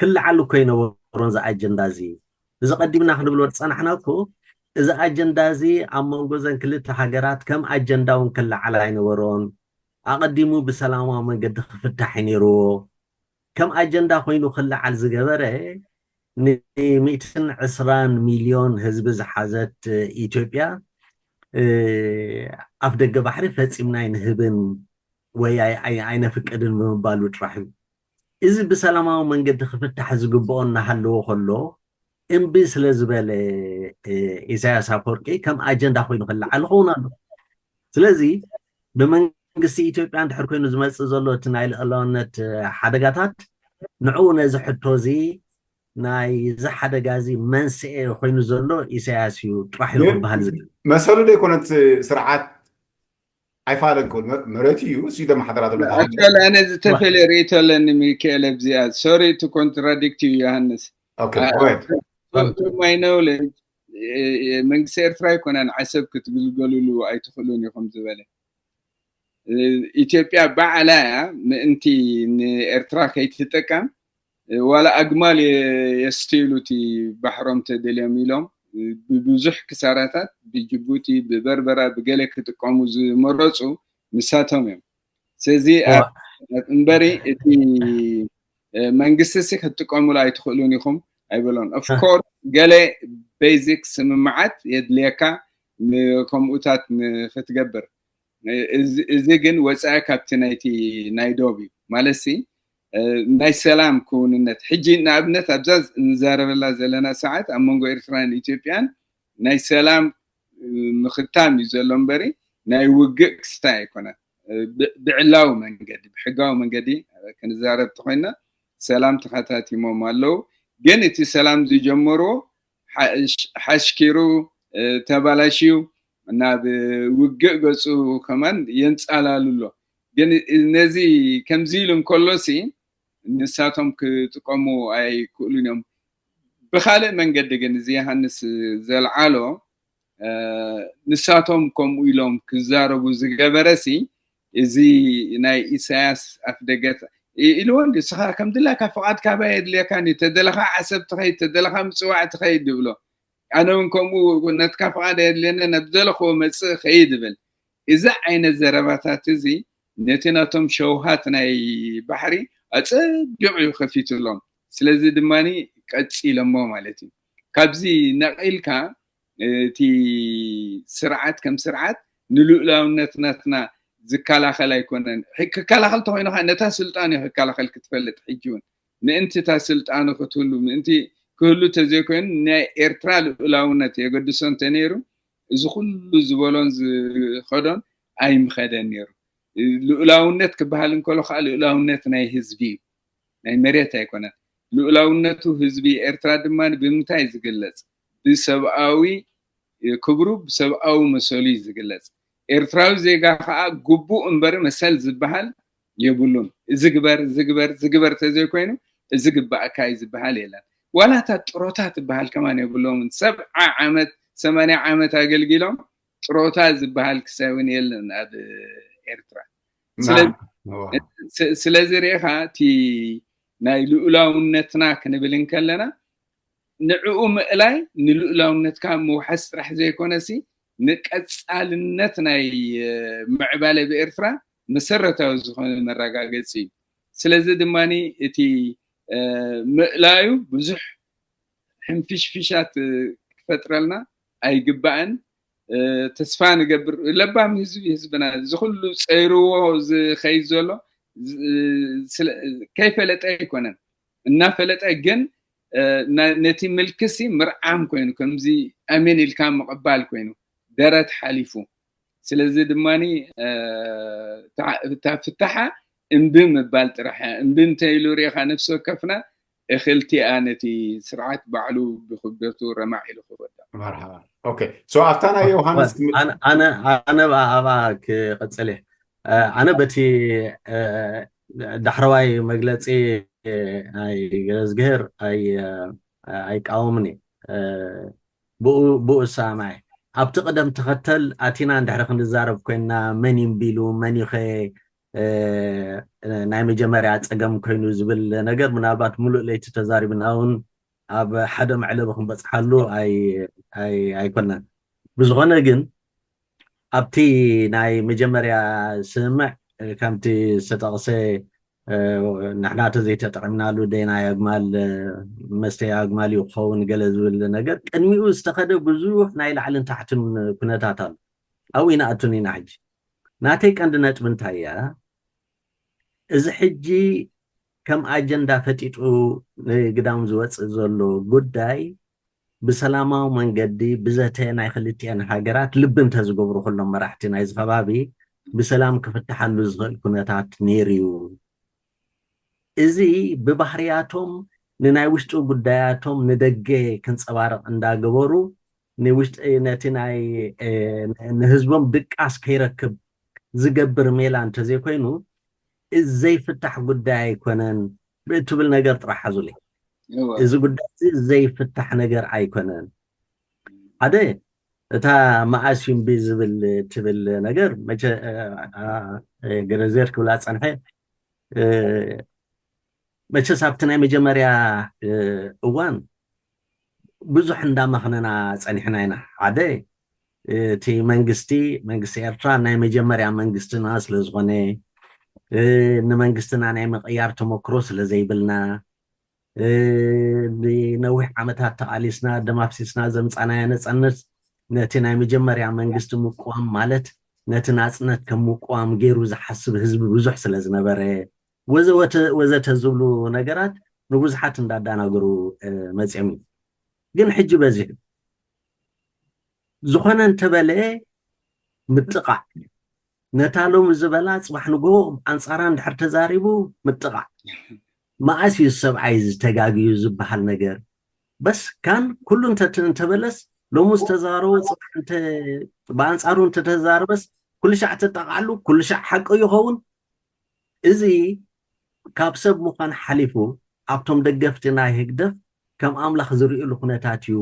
ክልዓል እኮ ይነበሮን እዚ ኣጀንዳ እዚ እዚ ቀዲምና ክንብሎ ዝፀናሕና እኮ እዚ ኣጀንዳ እዚ ኣብ መንጎ ዘን ክልተ ሃገራት ከም ኣጀንዳ እውን ክልዓል ኣይነበሮን ኣቐዲሙ ብሰላማዊ መንገዲ ክፍታሕ ነይርዎ ከም ኣጀንዳ ኮይኑ ክልዓል ዝገበረ ንሚእትን ዕስራን ሚልዮን ህዝቢ ዝሓዘት ኢትዮጵያ ኣፍ ደገ ባሕሪ ፈፂምና ኣይንህብን ወይ ኣይነፍቅድን ብምባሉ ጥራሕ እዩ እዚ ብሰላማዊ መንገዲ ክፍታሕ ዝግብኦ እናሃለዎ ከሎ እምቢ ስለ ዝበለ ኢሳያስ ኣፈወርቂ ከም ኣጀንዳ ኮይኑ ክለዓል ክኸውን ኣሎ ስለዚ ብመንግስቲ ኢትዮጵያ እንድሕር ኮይኑ ዝመፅእ ዘሎ እቲ ናይ ልዕላውነት ሓደጋታት ንዕኡ ነዚ ሕቶ እዚ ናይ እዚ ሓደጋ እዚ መንስኤ ኮይኑ ዘሎ ኢሳያስ እዩ ጥራሕ እዩ ክበሃል ዝግል መሰሉ ዘይኮነት ስርዓት ኣይፋለን ክብል መሬት እዩ እሱ ደመሓደራ ዘሎ ኣነ ዝተፈለየ ርእቶ ኣለኒ ሚካኤል ኣብዚኣ sorry to contradict you ዮሃንስ okay go ahead to my knowledge መንግስቲ ኤርትራ ኣይኮነን ዓሰብ ክትግልገሉሉ ኣይትኽእሉን ኢኹም ዝበለ ኢትዮጵያ ባዕላ እያ ምእንቲ ንኤርትራ ከይትጥቀም ዋላ ኣግማል የስትይሉ እቲ ባሕሮም ተደልዮም ኢሎም ብብዙሕ ክሳራታት ብጅቡቲ ብበርበራ ብገለ ክጥቀሙ ዝመረፁ ንሳቶም እዮም ስለዚ እምበሪ እቲ መንግስቲ ሲ ክትጥቀሙሉ ኣይትኽእሉን ኢኹም ኣይበሎን of course ገለ basic ስምምዓት የድልየካ ከምኡታት ንክትገብር እዚ ግን ወፃኢ ካብቲ ናይቲ ናይ ዶብ እዩ ማለት ሲ ናይ ሰላም ክውንነት ሕጂ ንኣብነት ኣብዛ ንዛረበላ ዘለና ሰዓት ኣብ መንጎ ኤርትራን ኢትዮጵያን ናይ ሰላም ምኽታም እዩ ዘሎ እምበሪ ናይ ውግእ ክስታይ ኣይኮነን ብዕላዊ መንገዲ ብሕጋዊ መንገዲ ክንዛረብ ተኮይና ሰላም ተኸታቲሞም ኣለዉ ግን እቲ ሰላም ዝጀመርዎ ሓሽኪሩ ተባላሽዩ ናብ ውግእ ገፁ ከማን የንፃላሉ ኣሎ ግን ነዚ ከምዚ ኢሉ እንከሎሲ ንሳቶም ክጥቀሙ ኣይክእሉን እዮም ብካልእ መንገዲ ግን እዚ ዮሃንስ ዘልዓሎ ንሳቶም ከምኡ ኢሎም ክዛረቡ ዝገበረሲ እዚ ናይ ኢሳያስ ኣፍደገት ኢልዎ እንዲ እስኻ ከም ድላካ ፍቓድ ካባ የድልየካ እንዲ ተደለኻ ዓሰብ ትኸይድ ተደለኻ ምፅዋዕ ትኸይድ ይብሎ ኣነ እውን ከምኡ ነትካ ፍቓድ የድልየኒ ናብ ዘለኽዎ መፅእ ኸይድ ይብል እዚ ዓይነት ዘረባታት እዚ ነቲ ናቶም ሸውሃት ናይ ባሕሪ ኣፀቢቑ እዩ ከፊትሎም ስለዚ ድማ ቀፂለሞ ማለት እዩ ካብዚ ነቒልካ እቲ ስርዓት ከም ስርዓት ንልኡላውነት ናትና ዝከላኸል ኣይኮነን ክከላኸል ተኮይኑ ከዓ ነታ ስልጣን እዩ ክከላኸል ክትፈልጥ ሕጂ እውን ምእንቲ እታ ስልጣኑ ክትህሉ ምእንቲ ክህሉ ተዘይኮይኑ ናይ ኤርትራ ልኡላውነት የገድሶ እንተነይሩ እዚ ኩሉ ዝበሎን ዝኸዶን ኣይምኸደን ነይሩ ልኡላውነት ክበሃል እንከሎ ከዓ ልኡላውነት ናይ ህዝቢ እዩ ናይ መሬት ኣይኮነን ልኡላውነቱ ህዝቢ ኤርትራ ድማ ብምንታይ ዝግለፅ ብሰብኣዊ ክብሩ ብሰብኣዊ መሰሉ እዩ ዝግለፅ ኤርትራዊ ዜጋ ከዓ ግቡእ እምበሪ መሰል ዝበሃል የብሉን እዚ ግበር ዝግበር ዝግበር ተዘይኮይኑ እዚ ግባእካ እዩ ዝበሃል የለን ዋላታ ጥሮታ ትበሃል ከማን የብሎምን ሰብዓ ዓመት ሰማንያ ዓመት ኣገልጊሎም ጥሮታ ዝበሃል ክሳይ እውን የለን ኣብ ኤርትራ። ስለዚ ስለዚ ርኢኻ እቲ ናይ ልኡላውነትና ክንብል እንከለና ንዕኡ ምእላይ ንልኡላውነትካ ምውሓስ ጥራሕ ዘይኮነሲ ንቀጻልነት ናይ ምዕባለ ብኤርትራ መሰረታዊ ዝኾነ መረጋገጺ እዩ። ስለዚ ድማ እቲ ምእላዩ ብዙሕ ሕንፍሽፍሻት ክፈጥረልና ኣይግባእን። ተስፋ ንገብር። ለባም ህዝቢ ህዝብና እዚ ኩሉ ፀይርዎ ዝኸይድ ዘሎ ከይፈለጠ ኣይኮነን፣ እናፈለጠ ግን ነቲ ምልክሲ ምርዓም ኮይኑ ከምዚ ኣሜን ኢልካ ምቕባል ኮይኑ ደረት ሓሊፉ። ስለዚ ድማ እታ ፍታሓ እምቢ ምባል ጥራሕ እምቢ እንተኢሉ ርኢኻ ነፍሲ ወከፍና እኽልቲኣ ነቲ ስርዓት ባዕሉ ብክብደቱ ረማዕ ኢሉ ክወዳ። መርሓባ። ኦኬ፣ ሶ ኣብታ ናይ ዮሃንስ ክም- ኣነ ኣነ ኣነ ብኣ- ኣብኣ ክቐጽል እየ። ኣነ በቲ ዳሕረዋይ መግለጺ ናይ ገዝግሄር ኣይቃወምን እየ። ብኡ ብኡ እሰማማዕ። ኣብቲ ቅደም ተኸተል ኣቲና እንድሕሪ ክንዛረብ ኮይንና መን ይንቢሉ መን ይኸ ናይ መጀመርያ ፀገም ኮይኑ ዝብል ነገር ምናልባት ሙሉእ ለይቲ ተዛሪብና እውን ኣብ ሓደ መዕለቢ ክንበፅሓሉ ኣይኮነን። ብዝኾነ ግን ኣብቲ ናይ መጀመርያ ስምምዕ ከምቲ ዝተጠቕሰ ንሕና ተዘይተጠቂምናሉ ደይ ናይ ኣግማል መስተይ ኣግማል እዩ ክኸውን ገለ ዝብል ነገር ቅድሚኡ ዝተኸደ ብዙሕ ናይ ላዕልን ታሕትን ኩነታት ኣሎ። ኣብኡ ይንኣቱን ኢና ሕጂ ናተይ ቀንዲ ነጥቢ እንታይ እያ? እዚ ሕጂ ከም ኣጀንዳ ፈጢጡ ንግዳም ዝወፅእ ዘሎ ጉዳይ ብሰላማዊ መንገዲ ብዘተ ናይ ክልቲአን ሃገራት ልቢ እንተዝገብሩ ኩሎም መራሕቲ ናይዚ ከባቢ ብሰላም ክፍትሓሉ ዝኽእል ኩነታት ነይሩ እዩ። እዚ ብባህርያቶም ንናይ ውሽጢ ጉዳያቶም ንደገ ክንፀባረቕ እንዳገበሩ ንውሽጢ ነቲ ናይ ንህዝቦም ድቃስ ከይረክብ ዝገብር ሜላ እንተዘይኮይኑ እዚ ዘይፍታሕ ጉዳይ ኣይኮነን ብእትብል ነገር ጥራሕ ሓዙለይ። እዚ ጉዳይ እዚ ዘይፍታሕ ነገር ኣይኮነን። ሓደ እታ መኣስ እዩ እምቢ ዝብል ትብል ነገር መቸ ገረዜር ክብላ ፀንሐ መቸስ ኣብቲ ናይ መጀመርያ እዋን ብዙሕ እንዳመኽነና ፀኒሕና ኢና። ሓደ እቲ መንግስቲ መንግስቲ ኤርትራ ናይ መጀመርያ መንግስትና ስለዝኾነ ንመንግስትና ናይ ምቕያር ተመክሮ ስለዘይብልና ንነዊሕ ዓመታት ተቓሊስና ደም ኣፍሲስና ዘምፃናዮ ነፃነት ነቲ ናይ መጀመርያ መንግስቲ ምቅዋም ማለት ነቲ ናፅነት ከም ምቅዋም ገይሩ ዝሓስብ ህዝቢ ብዙሕ ስለዝነበረ ወዘተ ዝብሉ ነገራት ንብዙሓት እንዳዳናገሩ መፅኦም እዩ። ግን ሕጂ በዚሑ ዝኾነ እንተበለ ምጥቓዕ ነታ ሎሚ ዝበላ ፅባሕ ንግሆ ኣንፃራ እንድሕር ተዛሪቡ ምጥቓዕ። መኣስ እዩ ሰብኣይ ዝተጋግዩ ዝበሃል ነገር? በስ ካን ኩሉ እንተበለስ ሎሚ ዝተዛረቦ ፅባሕ ብኣንፃሩ እንተተዛረበስ ኩሉ ሻዕ ተጠቓዕሉ ኩሉ ሻዕ ሓቂ ይኸውን። እዚ ካብ ሰብ ምዃን ሓሊፉ ኣብቶም ደገፍቲ ናይ ህግደፍ ከም ኣምላኽ ዝርእሉ ኩነታት እዩ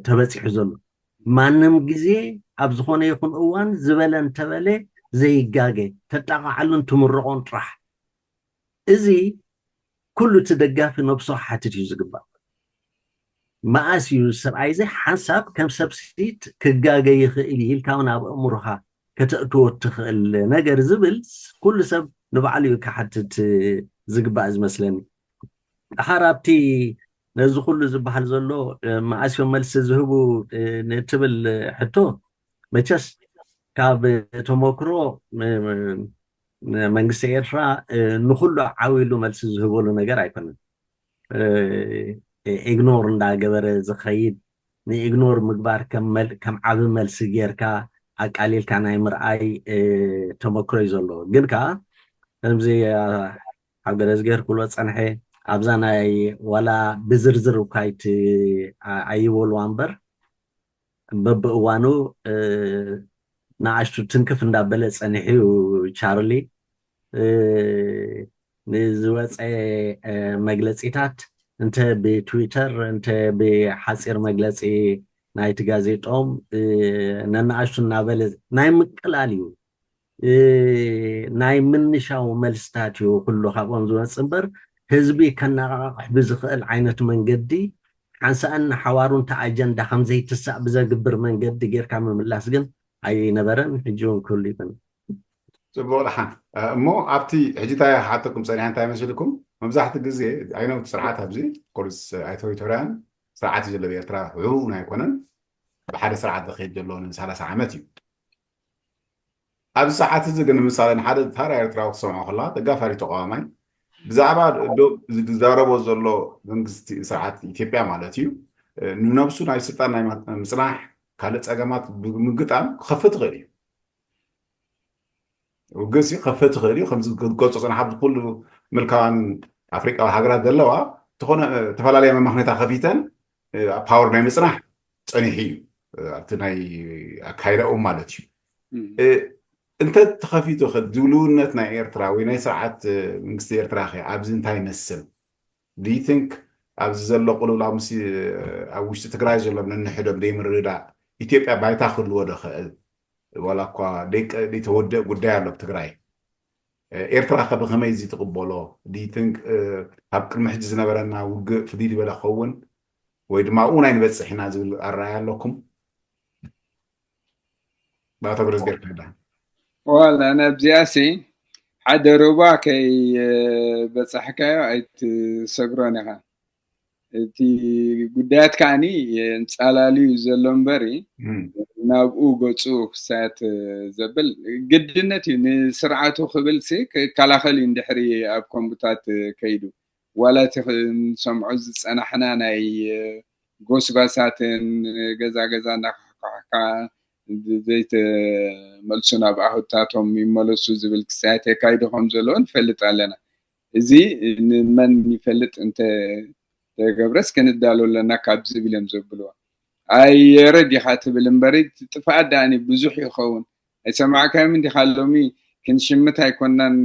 ተበፂሑ ዘሎ። ማንም ግዜ ኣብ ዝኾነ ይኹን እዋን ዝበለ እንተበለ ዘይጋገ ተጣቓዓሉን ትምርቖን ጥራሕ። እዚ ኩሉ እቲ ደጋፊ ነብሶ ሓትት እዩ ዝግባእ። መኣስ እዩ ሰብኣይ እዚ ሓንሳብ ከም ሰብሲት ክጋገ ይኽእል እዩ ኢልካ እውን ኣብ ኣእምሮኻ ከተእትዎ እትኽእል ነገር ዝብል ኩሉ ሰብ ንባዕሉ እዩ ክሓትት ዝግባእ ዝመስለኒ። ደሓር ኣብቲ ነዚ ኩሉ ዝበሃል ዘሎ መኣስ እዮም መልሲ ዝህቡ ንእትብል ሕቶ መቸስ ካብ ተመክሮ መንግስቲ ኤርትራ ንኩሉ ዓው ኢሉ መልሲ ዝህበሉ ነገር ኣይኮነን። ኢግኖር እንዳገበረ ዝኸይድ ንኢግኖር ምግባር ከም ዓቢ መልሲ ጌርካ ኣቃሊልካ ናይ ምርኣይ ተመክሮ እዩ ዘለዎ። ግን ከዓ ከምዚ ኣብ ገረዝጌር ክብሎ ፀንሐ ኣብዛ ናይ ዋላ ብዝርዝር እኳ ኣይበልዋ እምበር በብእዋኑ ንኣሽቱ ትንክፍ እንዳበለ ፀኒሑ እዩ ቻርሊ ንዝወፀ መግለፂታት እንተ ብትዊተር እንተ ብሓፂር መግለፂ ናይቲ ጋዜጦም ነናኣሽቱ እናበለ ናይ ምቅላል እዩ። ናይ ምንሻው መልስታት እዩ ኩሉ ካብኦም ዝወፅ እምበር፣ ህዝቢ ከነቃቅሕ ብዝኽእል ዓይነት መንገዲ ሓንሳእን ሓዋሩ እንተ ኣጀንዳ ከምዘይትሳእ ብዘግብር መንገዲ ጌርካ ምምላስ ግን ኣይነበረን፣ ሕጂ እውን ክህሉ ይብን። ፅቡቅ ደሓን። እሞ ኣብቲ ሕጂ እንታይ ሓተኩም ፀኒሐ እንታይ መስልኩም? መብዛሕትኡ ግዜ ኣይነውቲ ስርዓት ኣብዚ ኮርስ ኣይተሪቶርያን ስርዓት እዩ ዘሎ ኤርትራ፣ ሕቡን ኣይኮነን። ብሓደ ስርዓት ዝኸይድ ዘሎ ን30 ዓመት እዩ። ኣብዚ ሰዓት እዚ ግን ንምሳሌ ንሓደ ታራ ኤርትራዊ ክሰምዖ ከላ ተጋፋሪ ተቃዋማይ ብዛዕባ ዝዛረቦ ዘሎ መንግስቲ ስርዓት ኢትዮጵያ ማለት እዩ፣ ንነብሱ ናይ ስልጣን ናይ ምፅናሕ ካልእ ፀገማት ብምግጣም ክኸፍት ይኽእል እዩ። ውግእ ሲ ከፍት ይኽእል እዩ። ከምዚ ዝገልፆ ፅናሓት ኩሉ ምልካዋን ኣፍሪቃዊ ሃገራት ዘለዋ ዝኾነ ዝተፈላለየ መመኽነታ ከፊተን ፓወር ናይ ምፅናሕ ፀኒሑ እዩ፣ ኣብቲ ናይ ኣካይዳኡ ማለት እዩ። እንተ ተኸፊቱ ድልውነት ናይ ኤርትራ ወይ ናይ ስርዓት መንግስቲ ኤርትራ ከ ኣብዚ እንታይ ይመስል? Do you think ኣብዚ ዘሎ ቅልውላው ምስ ኣብ ውሽጢ ትግራይ ዘሎ ነንሕዶም ዘይምርድዳእ ኢትዮጵያ ባይታ ክህልዎ ዶ ኽእል? ዋላ እኳ ዘይተወደእ ጉዳይ ኣሎ ኣብ ትግራይ። ኤርትራ ከ ብኸመይ እዚ ትቕበሎ? Do you think ኣብ ቅድሚ ሕጂ ዝነበረና ውግእ ፍልይ ዝበለ ክኸውን ወይ ድማ ኣብኡ ናይ ንበፅሕ ኢና ዝብል ኣረኣያ ኣለኩም? ብኣቶ ብረዝ ጌርካ ዳ ዋላ ናብዚኣሲ ሓደ ሩባ ከይበፃሕካዮ ኣይትሰግሮን ኢኻ። እቲ ጉዳያት ከዓኒ የንፃላልዩ ዘሎ እምበሪ ናብኡ ገፁ ክሳያት ዘብል ግድነት እዩ። ንስርዓቱ ክብል ሲ ክከላኸል እዩ እንድሕሪ ኣብ ኮምቡታት ከይዱ ዋላ እቲ ንሰምዖ ዝፀናሕና ናይ ጎስጓሳትን ገዛ ገዛ እናኳሕኳሕካ ዘይተመልሱ ናብ ኣሁታቶም ይመለሱ ዝብል ክሳያት የካይዱ ከም ዘለዉ ንፈልጥ ኣለና። እዚ ንመን ይፈልጥ እንተተገብረስ ክንዳሎ ኣለና ካብ ዝብል እዮም ዘብልዎ። ኣየረ ዲኻ ትብል እምበሪ ጥፍኣት ደኣኒ ብዙሕ ይኸውን። ኣይሰማዕካዮም እንዲኻ ሎሚ ክንሽምት ኣይኮናን፣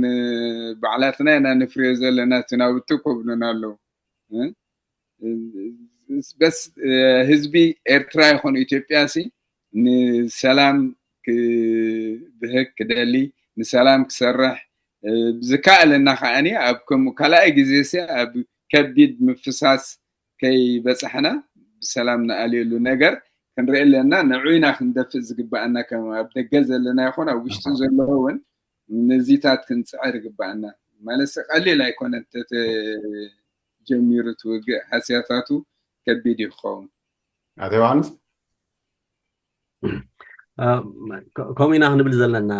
ባዕላትና ኢና ንፍርዮ ዘለና እቲ ናውቲ ኮብሉና ኣለዉ። በስ ህዝቢ ኤርትራ ይኹን ኢትዮጵያ ሲ ንሰላም ክብህግ ክደሊ፣ ንሰላም ክሰርሕ ዝከኣለና ከዓኒ ኣብ ከም ካልኣይ ግዜ ሲ ኣብ ከቢድ ምፍሳስ ከይበፃሕና ብሰላም ንኣልየሉ ነገር ክንርኢ ኣለና። ንዑ ኢና ክንደፍእ ዝግባኣና ከም ኣብ ደገ ዘለና ይኹን ኣብ ውሽጢ ዘሎ እውን ነዚታት ክንፅዕር ይግባኣና። ማለት ቀሊል ኣይኮነ ተጀሚሩ እቲ ውግእ ሃስያታቱ ከቢድ እዩ ክኸውን። ኣቶ ዮሃንስ ከምኡ ኢና ክንብል ዘለና።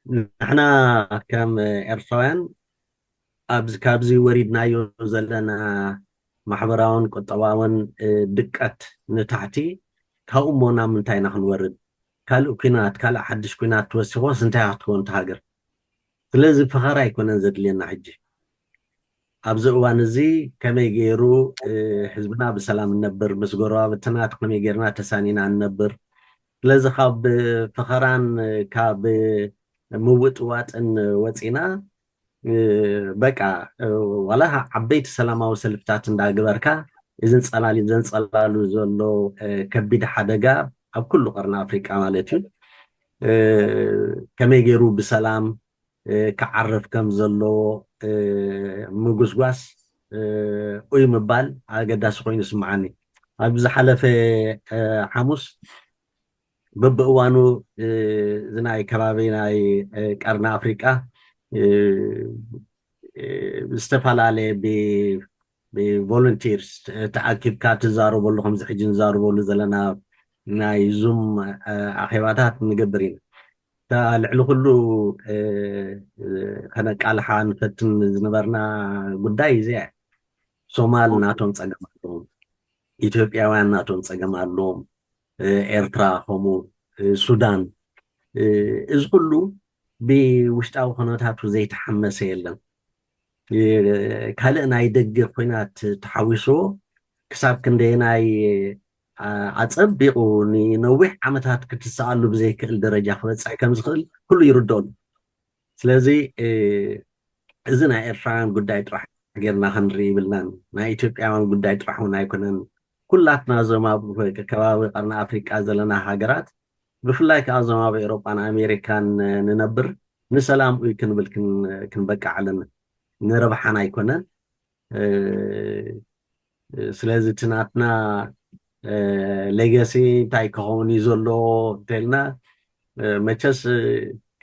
ንሕና ከም ኤርትራውያን ኣብዚ ካብዚ ወሪድናዮ ዘለና ማሕበራውን ቁጠባውን ድቀት ንታሕቲ ካብኡ እሞ ናብ ምንታይ ኢና ክንወርድ? ካልእ ኩናት ካልእ ሓድሽ ኩናት ትወሲኾስ እንታይ ክትከውን እታ ሃገር? ስለዚ ፈኸራ ኣይኮነን ዘድልየና ሕጂ ኣብዚ እዋን እዚ ከመይ ገይሩ ህዝብና ብሰላም እነብር ምስ ጎረባብትና ከመይ ገይርና ተሳኒና እነብር? ስለዚ ካብ ፈኸራን ካብ ምውጥዋጥን ወፂና በቃ ዋላ ዓበይቲ ሰላማዊ ሰልፍታት እንዳግበርካ እዚ ዘንፀላሉ ዘሎ ከቢድ ሓደጋ ኣብ ኩሉ ቀርኒ ኣፍሪቃ ማለት እዩ ከመይ ገይሩ ብሰላም ክዓርፍ ከም ዘለዎ ምጉስጓስ ኡይ ምባል ኣገዳሲ ኮይኑ ይስምዓኒ። ኣብ ዝሓለፈ ሓሙስ በብእዋኑ እዚ ናይ ከባቢ ናይ ቀርኒ ኣፍሪቃ ዝተፈላለየ ብቮለንቲርስ ተኣኪብካ ትዛረበሉ ከምዚ ሕጂ ንዛረበሉ ዘለና ናይ ዙም ኣኼባታት ንገብር ኢና። እታ ልዕሊ ኩሉ ከነቃልሓ ንፈትን ዝነበርና ጉዳይ እዚኣ ሶማል ናቶም ፀገም ኣለዎም፣ ኢትዮጵያውያን ናቶም ፀገም ኣለዎም፣ ኤርትራ ከምኡ፣ ሱዳን፣ እዚ ኩሉ ብውሽጣዊ ኩነታቱ ዘይተሓመሰ የለን። ካልእ ናይ ደገ ኩናት ተሓዊስዎ ክሳብ ክንደየናይ ኣፀቢቑ ንነዊሕ ዓመታት ክትሰኣሉ ብዘይክእል ደረጃ ክበፅሕ ከም ዝኽእል ኩሉ ይርድኦሉ። ስለዚ እዚ ናይ ኤርትራውያን ጉዳይ ጥራሕ ጌርና ክንርኢ ይብልናን ናይ ኢትዮጵያውያን ጉዳይ ጥራሕ እውን ኣይኮነን። ኩላትና እዞም ኣብ ከባቢ ቀርኒ ኣፍሪቃ ዘለና ሃገራት፣ ብፍላይ ከዓ እዞም ኣብ ኤውሮጳን ኣሜሪካን ንነብር፣ ንሰላም ኡይ ክንብል ክን- ክንበቅዕ ኣለና። ንረብሓና ኣይኮነን። እ፣ ስለዚ እቲ ናትና ሌገሲ እንታይ ክኸውን እዩ ዘለዎ እንተልና፣ መቸስ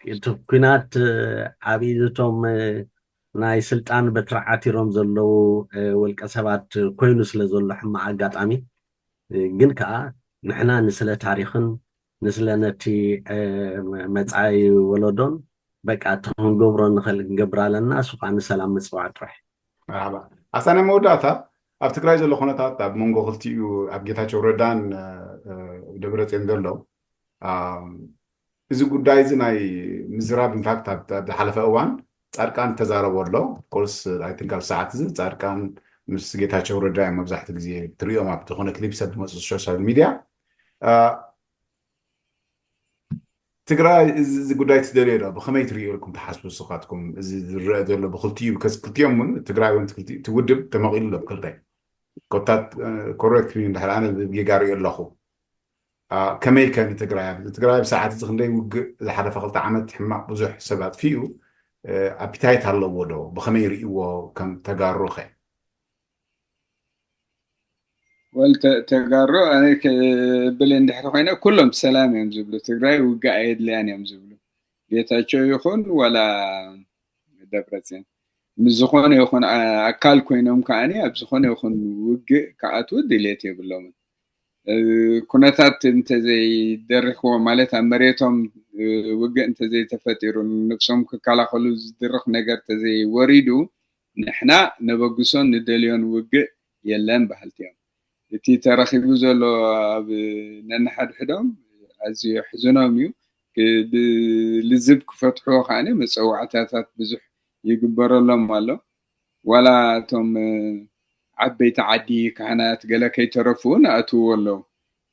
እቲ ኩናት ኣብ ኢድ እቶም ናይ ስልጣን በትሪ ዓቲሮም ዘለዉ ውልቀ ሰባት ኮይኑ ስለ ዘሎ ሕማቕ ኣጋጣሚ፣ ግን ከዓ ንሕና ንስለ ታሪኽን ንስለ ነቲ መፃኢ ወለዶን በቃ እቲ ክንገብሮ ንኽእል ክንገብር ኣለና። እሱ ከዓ ንሰላም ምፅዋዕ ጥራሕ። መርሓባ። ኣሳና መወዳእታ፣ ኣብ ትግራይ ዘሎ ኩነታት ኣብ መንጎ ክልቲኡ ኣብ ጌታቸው ረዳን ደብረፅዮን ዘሎ እዚ ጉዳይ እዚ ናይ ምዝራብ ኢንፋክት ኣብ ዝሓለፈ እዋን ፃድቃን ተዛረቦ ኣሎ። ኮርስ ኣይ ቲንክ ኣብ ሰዓት እዚ ፃድቃን ምስ ጌታቸው ረዳ እዮም መብዛሕትኡ ግዜ ትሪኦም ኣብ ዝኾነ ክሊፕ ሰብ ዝመፁ ሶሻል ሚድያ። ትግራይ እዚ ጉዳይ ትደልዮ ዶ? ብኸመይ ትሪኦ ኢልኩም ትሓስቡ ንስኻትኩም? እዚ ዝረአ ዘሎ ብክልቲኡ ክልቲኦም እውን ትግራይ እውን ትውድብ ተመቒሉ ኣሎ ብክልተ ኮታት ኮሬክት እንድሕር ኣነ ጌጋ ሪኦ ኣለኹ። ከመይ ከ ንትግራይ ትግራይ ብሰዓት እዚ ክንደይ ውግእ ዝሓለፈ ክልተ ዓመት ሕማቕ ብዙሕ ሰብ ኣጥፊኡ ኣፒታይት ኣለዎ ዶ? ብኸመይ ርእይዎ ከም ተጋሩ ኸ? ወል ተጋሩ ኣነ ክብል እንድሕር ኮይነ ኩሎም ሰላም እዮም ዝብሉ። ትግራይ ውግእ ኣየድልያን እዮም ዝብሉ። ጌታቸው ይኹን ዋላ ደብረፅዮን ምስ ዝኾነ ይኹን ኣካል ኮይኖም ከዓኒ ኣብ ዝኾነ ይኹን ውግእ ክኣትዉ ድሌት የብሎምን። ኩነታት እንተዘይደሪኽዎ ማለት ኣብ መሬቶም ውግእ እንተዘይተፈጢሩ ንነብሶም ክከላኸሉ ዝድርኽ ነገር እንተዘይወሪዱ ንሕና ነበግሶን ንደልዮን ውግእ የለን በሃልቲ እዮም። እቲ ተረኺቡ ዘሎ ኣብ ነንሓድሕዶም ኣዝዩ የሕዝኖም እዩ። ብልዝብ ክፈትሕዎ ከዓኒ መፀዋዕታታት ብዙሕ ይግበረሎም ኣሎ። ዋላ እቶም ዓበይቲ ዓዲ ካህናት ገለ ከይተረፉ እውን ኣእትውዎ ኣለዉ።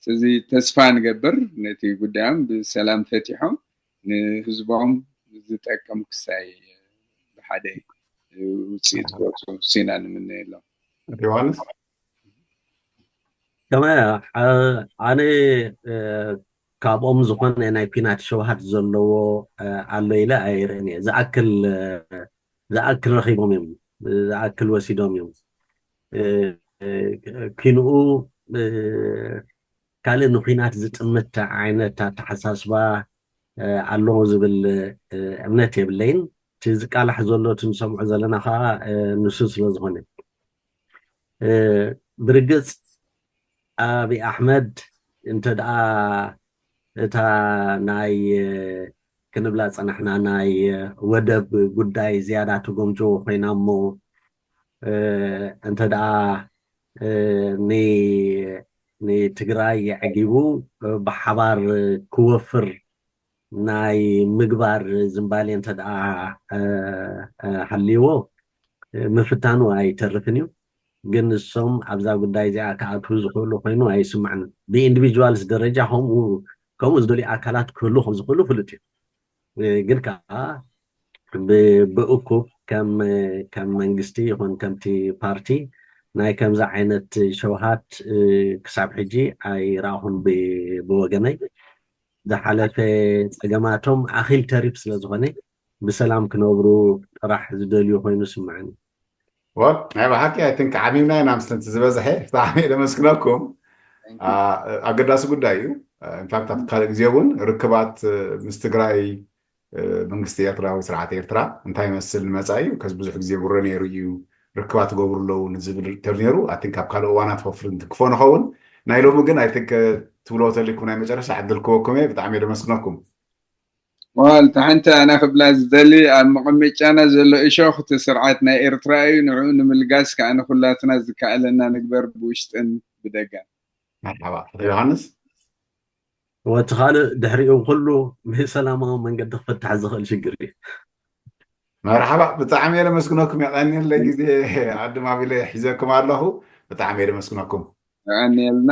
ስለዚ ተስፋ ንገብር ነቲ ጉዳዮም ብሰላም ፈቲሖም ንህዝቦም ዝጠቅም ክሳይ ብሓደ ውፅኢት ክወፁ ሲና ንምነየሎም። ዮሃንስ ከመ ኣነ ካብኦም ዝኾነ ናይ ኲናት ሸውሃት ዘለዎ ኣሎ ኢለ ኣይርእን እየ። ዝኣክል ዝኣክል ረኺቦም እዮም፣ ዝኣክል ወሲዶም እዮም። ኪንኡ ካልእ ንኲናት ዝጥምት ዓይነት ኣተሓሳስባ ኣለዎ ዝብል እምነት የብለይን። እቲ ዝቃላሕ ዘሎ እቲ ንሰምዖ ዘለና ከዓ ንሱ ስለ ዝኾነ ብርግፅ ኣብይ ኣሕመድ እንተ ደኣ እታ ናይ ክንብላ ጸናሕና ናይ ወደብ ጉዳይ ዝያዳ ትጎምጅዎ ኮይና እሞ እንተ ደኣ ንትግራይ የዕጊቡ ብሓባር ክወፍር ናይ ምግባር ዝንባሌ እንተ ደኣ ሃልይዎ ምፍታኑ ኣይተርፍን እዩ። ግን ንሶም ኣብዛ ጉዳይ እዚኣ ክኣትዉ ዝኽእሉ ኮይኑ ኣይስማዕንን። ብኢንዲቪጁዋልስ ደረጃ ከምኡ ከምኡ ዝደልዩ ኣካላት ክህሉ ከም ዝኽእሉ ፍሉጥ እዩ። ግን ከዓ ብእኩብ ከም ከም መንግስቲ ይኹን ከምቲ ፓርቲ ናይ ከምዚ ዓይነት ሸውሃት ክሳብ ሕጂ ኣይረኣኹን ብወገነይ። ዝሓለፈ ፀገማቶም ኣኺል ተሪፍ ስለ ዝኾነ ብሰላም ክነብሩ ጥራሕ ዝደልዩ ኮይኑ ስምዐኒ። ወል ናይ ብሓቂ ኣይ ቲንክ ዓሚምና ኢና ምስ እቲ ዝበዝሐ ብጣዕሚ የደመስግነኩም። ኣገዳሲ ጉዳይ እዩ። ኢንፋክት ኣብ ካልእ ግዜ እውን ርክባት ምስ ትግራይ መንግስቲ ኤርትራ ወይ ስርዓት ኤርትራ እንታይ ይመስል ንመጻኢ ከዚ ብዙሕ ግዜ ውረ ነይሩ እዩ። ርክባት ትገብሩ ኣለዉ ንዝብል ተር ነይሩ ኣይ ቲንክ ኣብ ካልእ እዋናት ፎፍር እንትክፎ ንኸውን ናይ ሎሚ ግን ኣይ ቲንክ ትብሎ ተሊኩም ናይ መጨረሻ ዕድል ክወኩም እየ። ብጣዕሚ የደመስግነኩም። ዋል ተሓንቲ ኣነ ክብላ ዝደሊ ኣብ መቐመጫና ዘሎ እሾኽ እቲ ስርዓት ናይ ኤርትራ እዩ። ንዕኡ ንምልጋስ ከዓ ንኩላትና ዝከኣለና ንግበር ብውሽጥን ብደገን። መርሓባ ዮሃንስ። ወቲ ካልእ ድሕሪኡ ኩሉ ብሰላማዊ መንገዲ ክፍታሕ ዝኽእል ሽግር እዩ። መርሓባ ብጣዕሚ እየ ለመስግነኩም። የቐንየለይ ግዜ ኣድማቢለ ሒዘኩም ኣለኹ። ብጣዕሚ እየ ለመስግነኩም። የቐንየልና።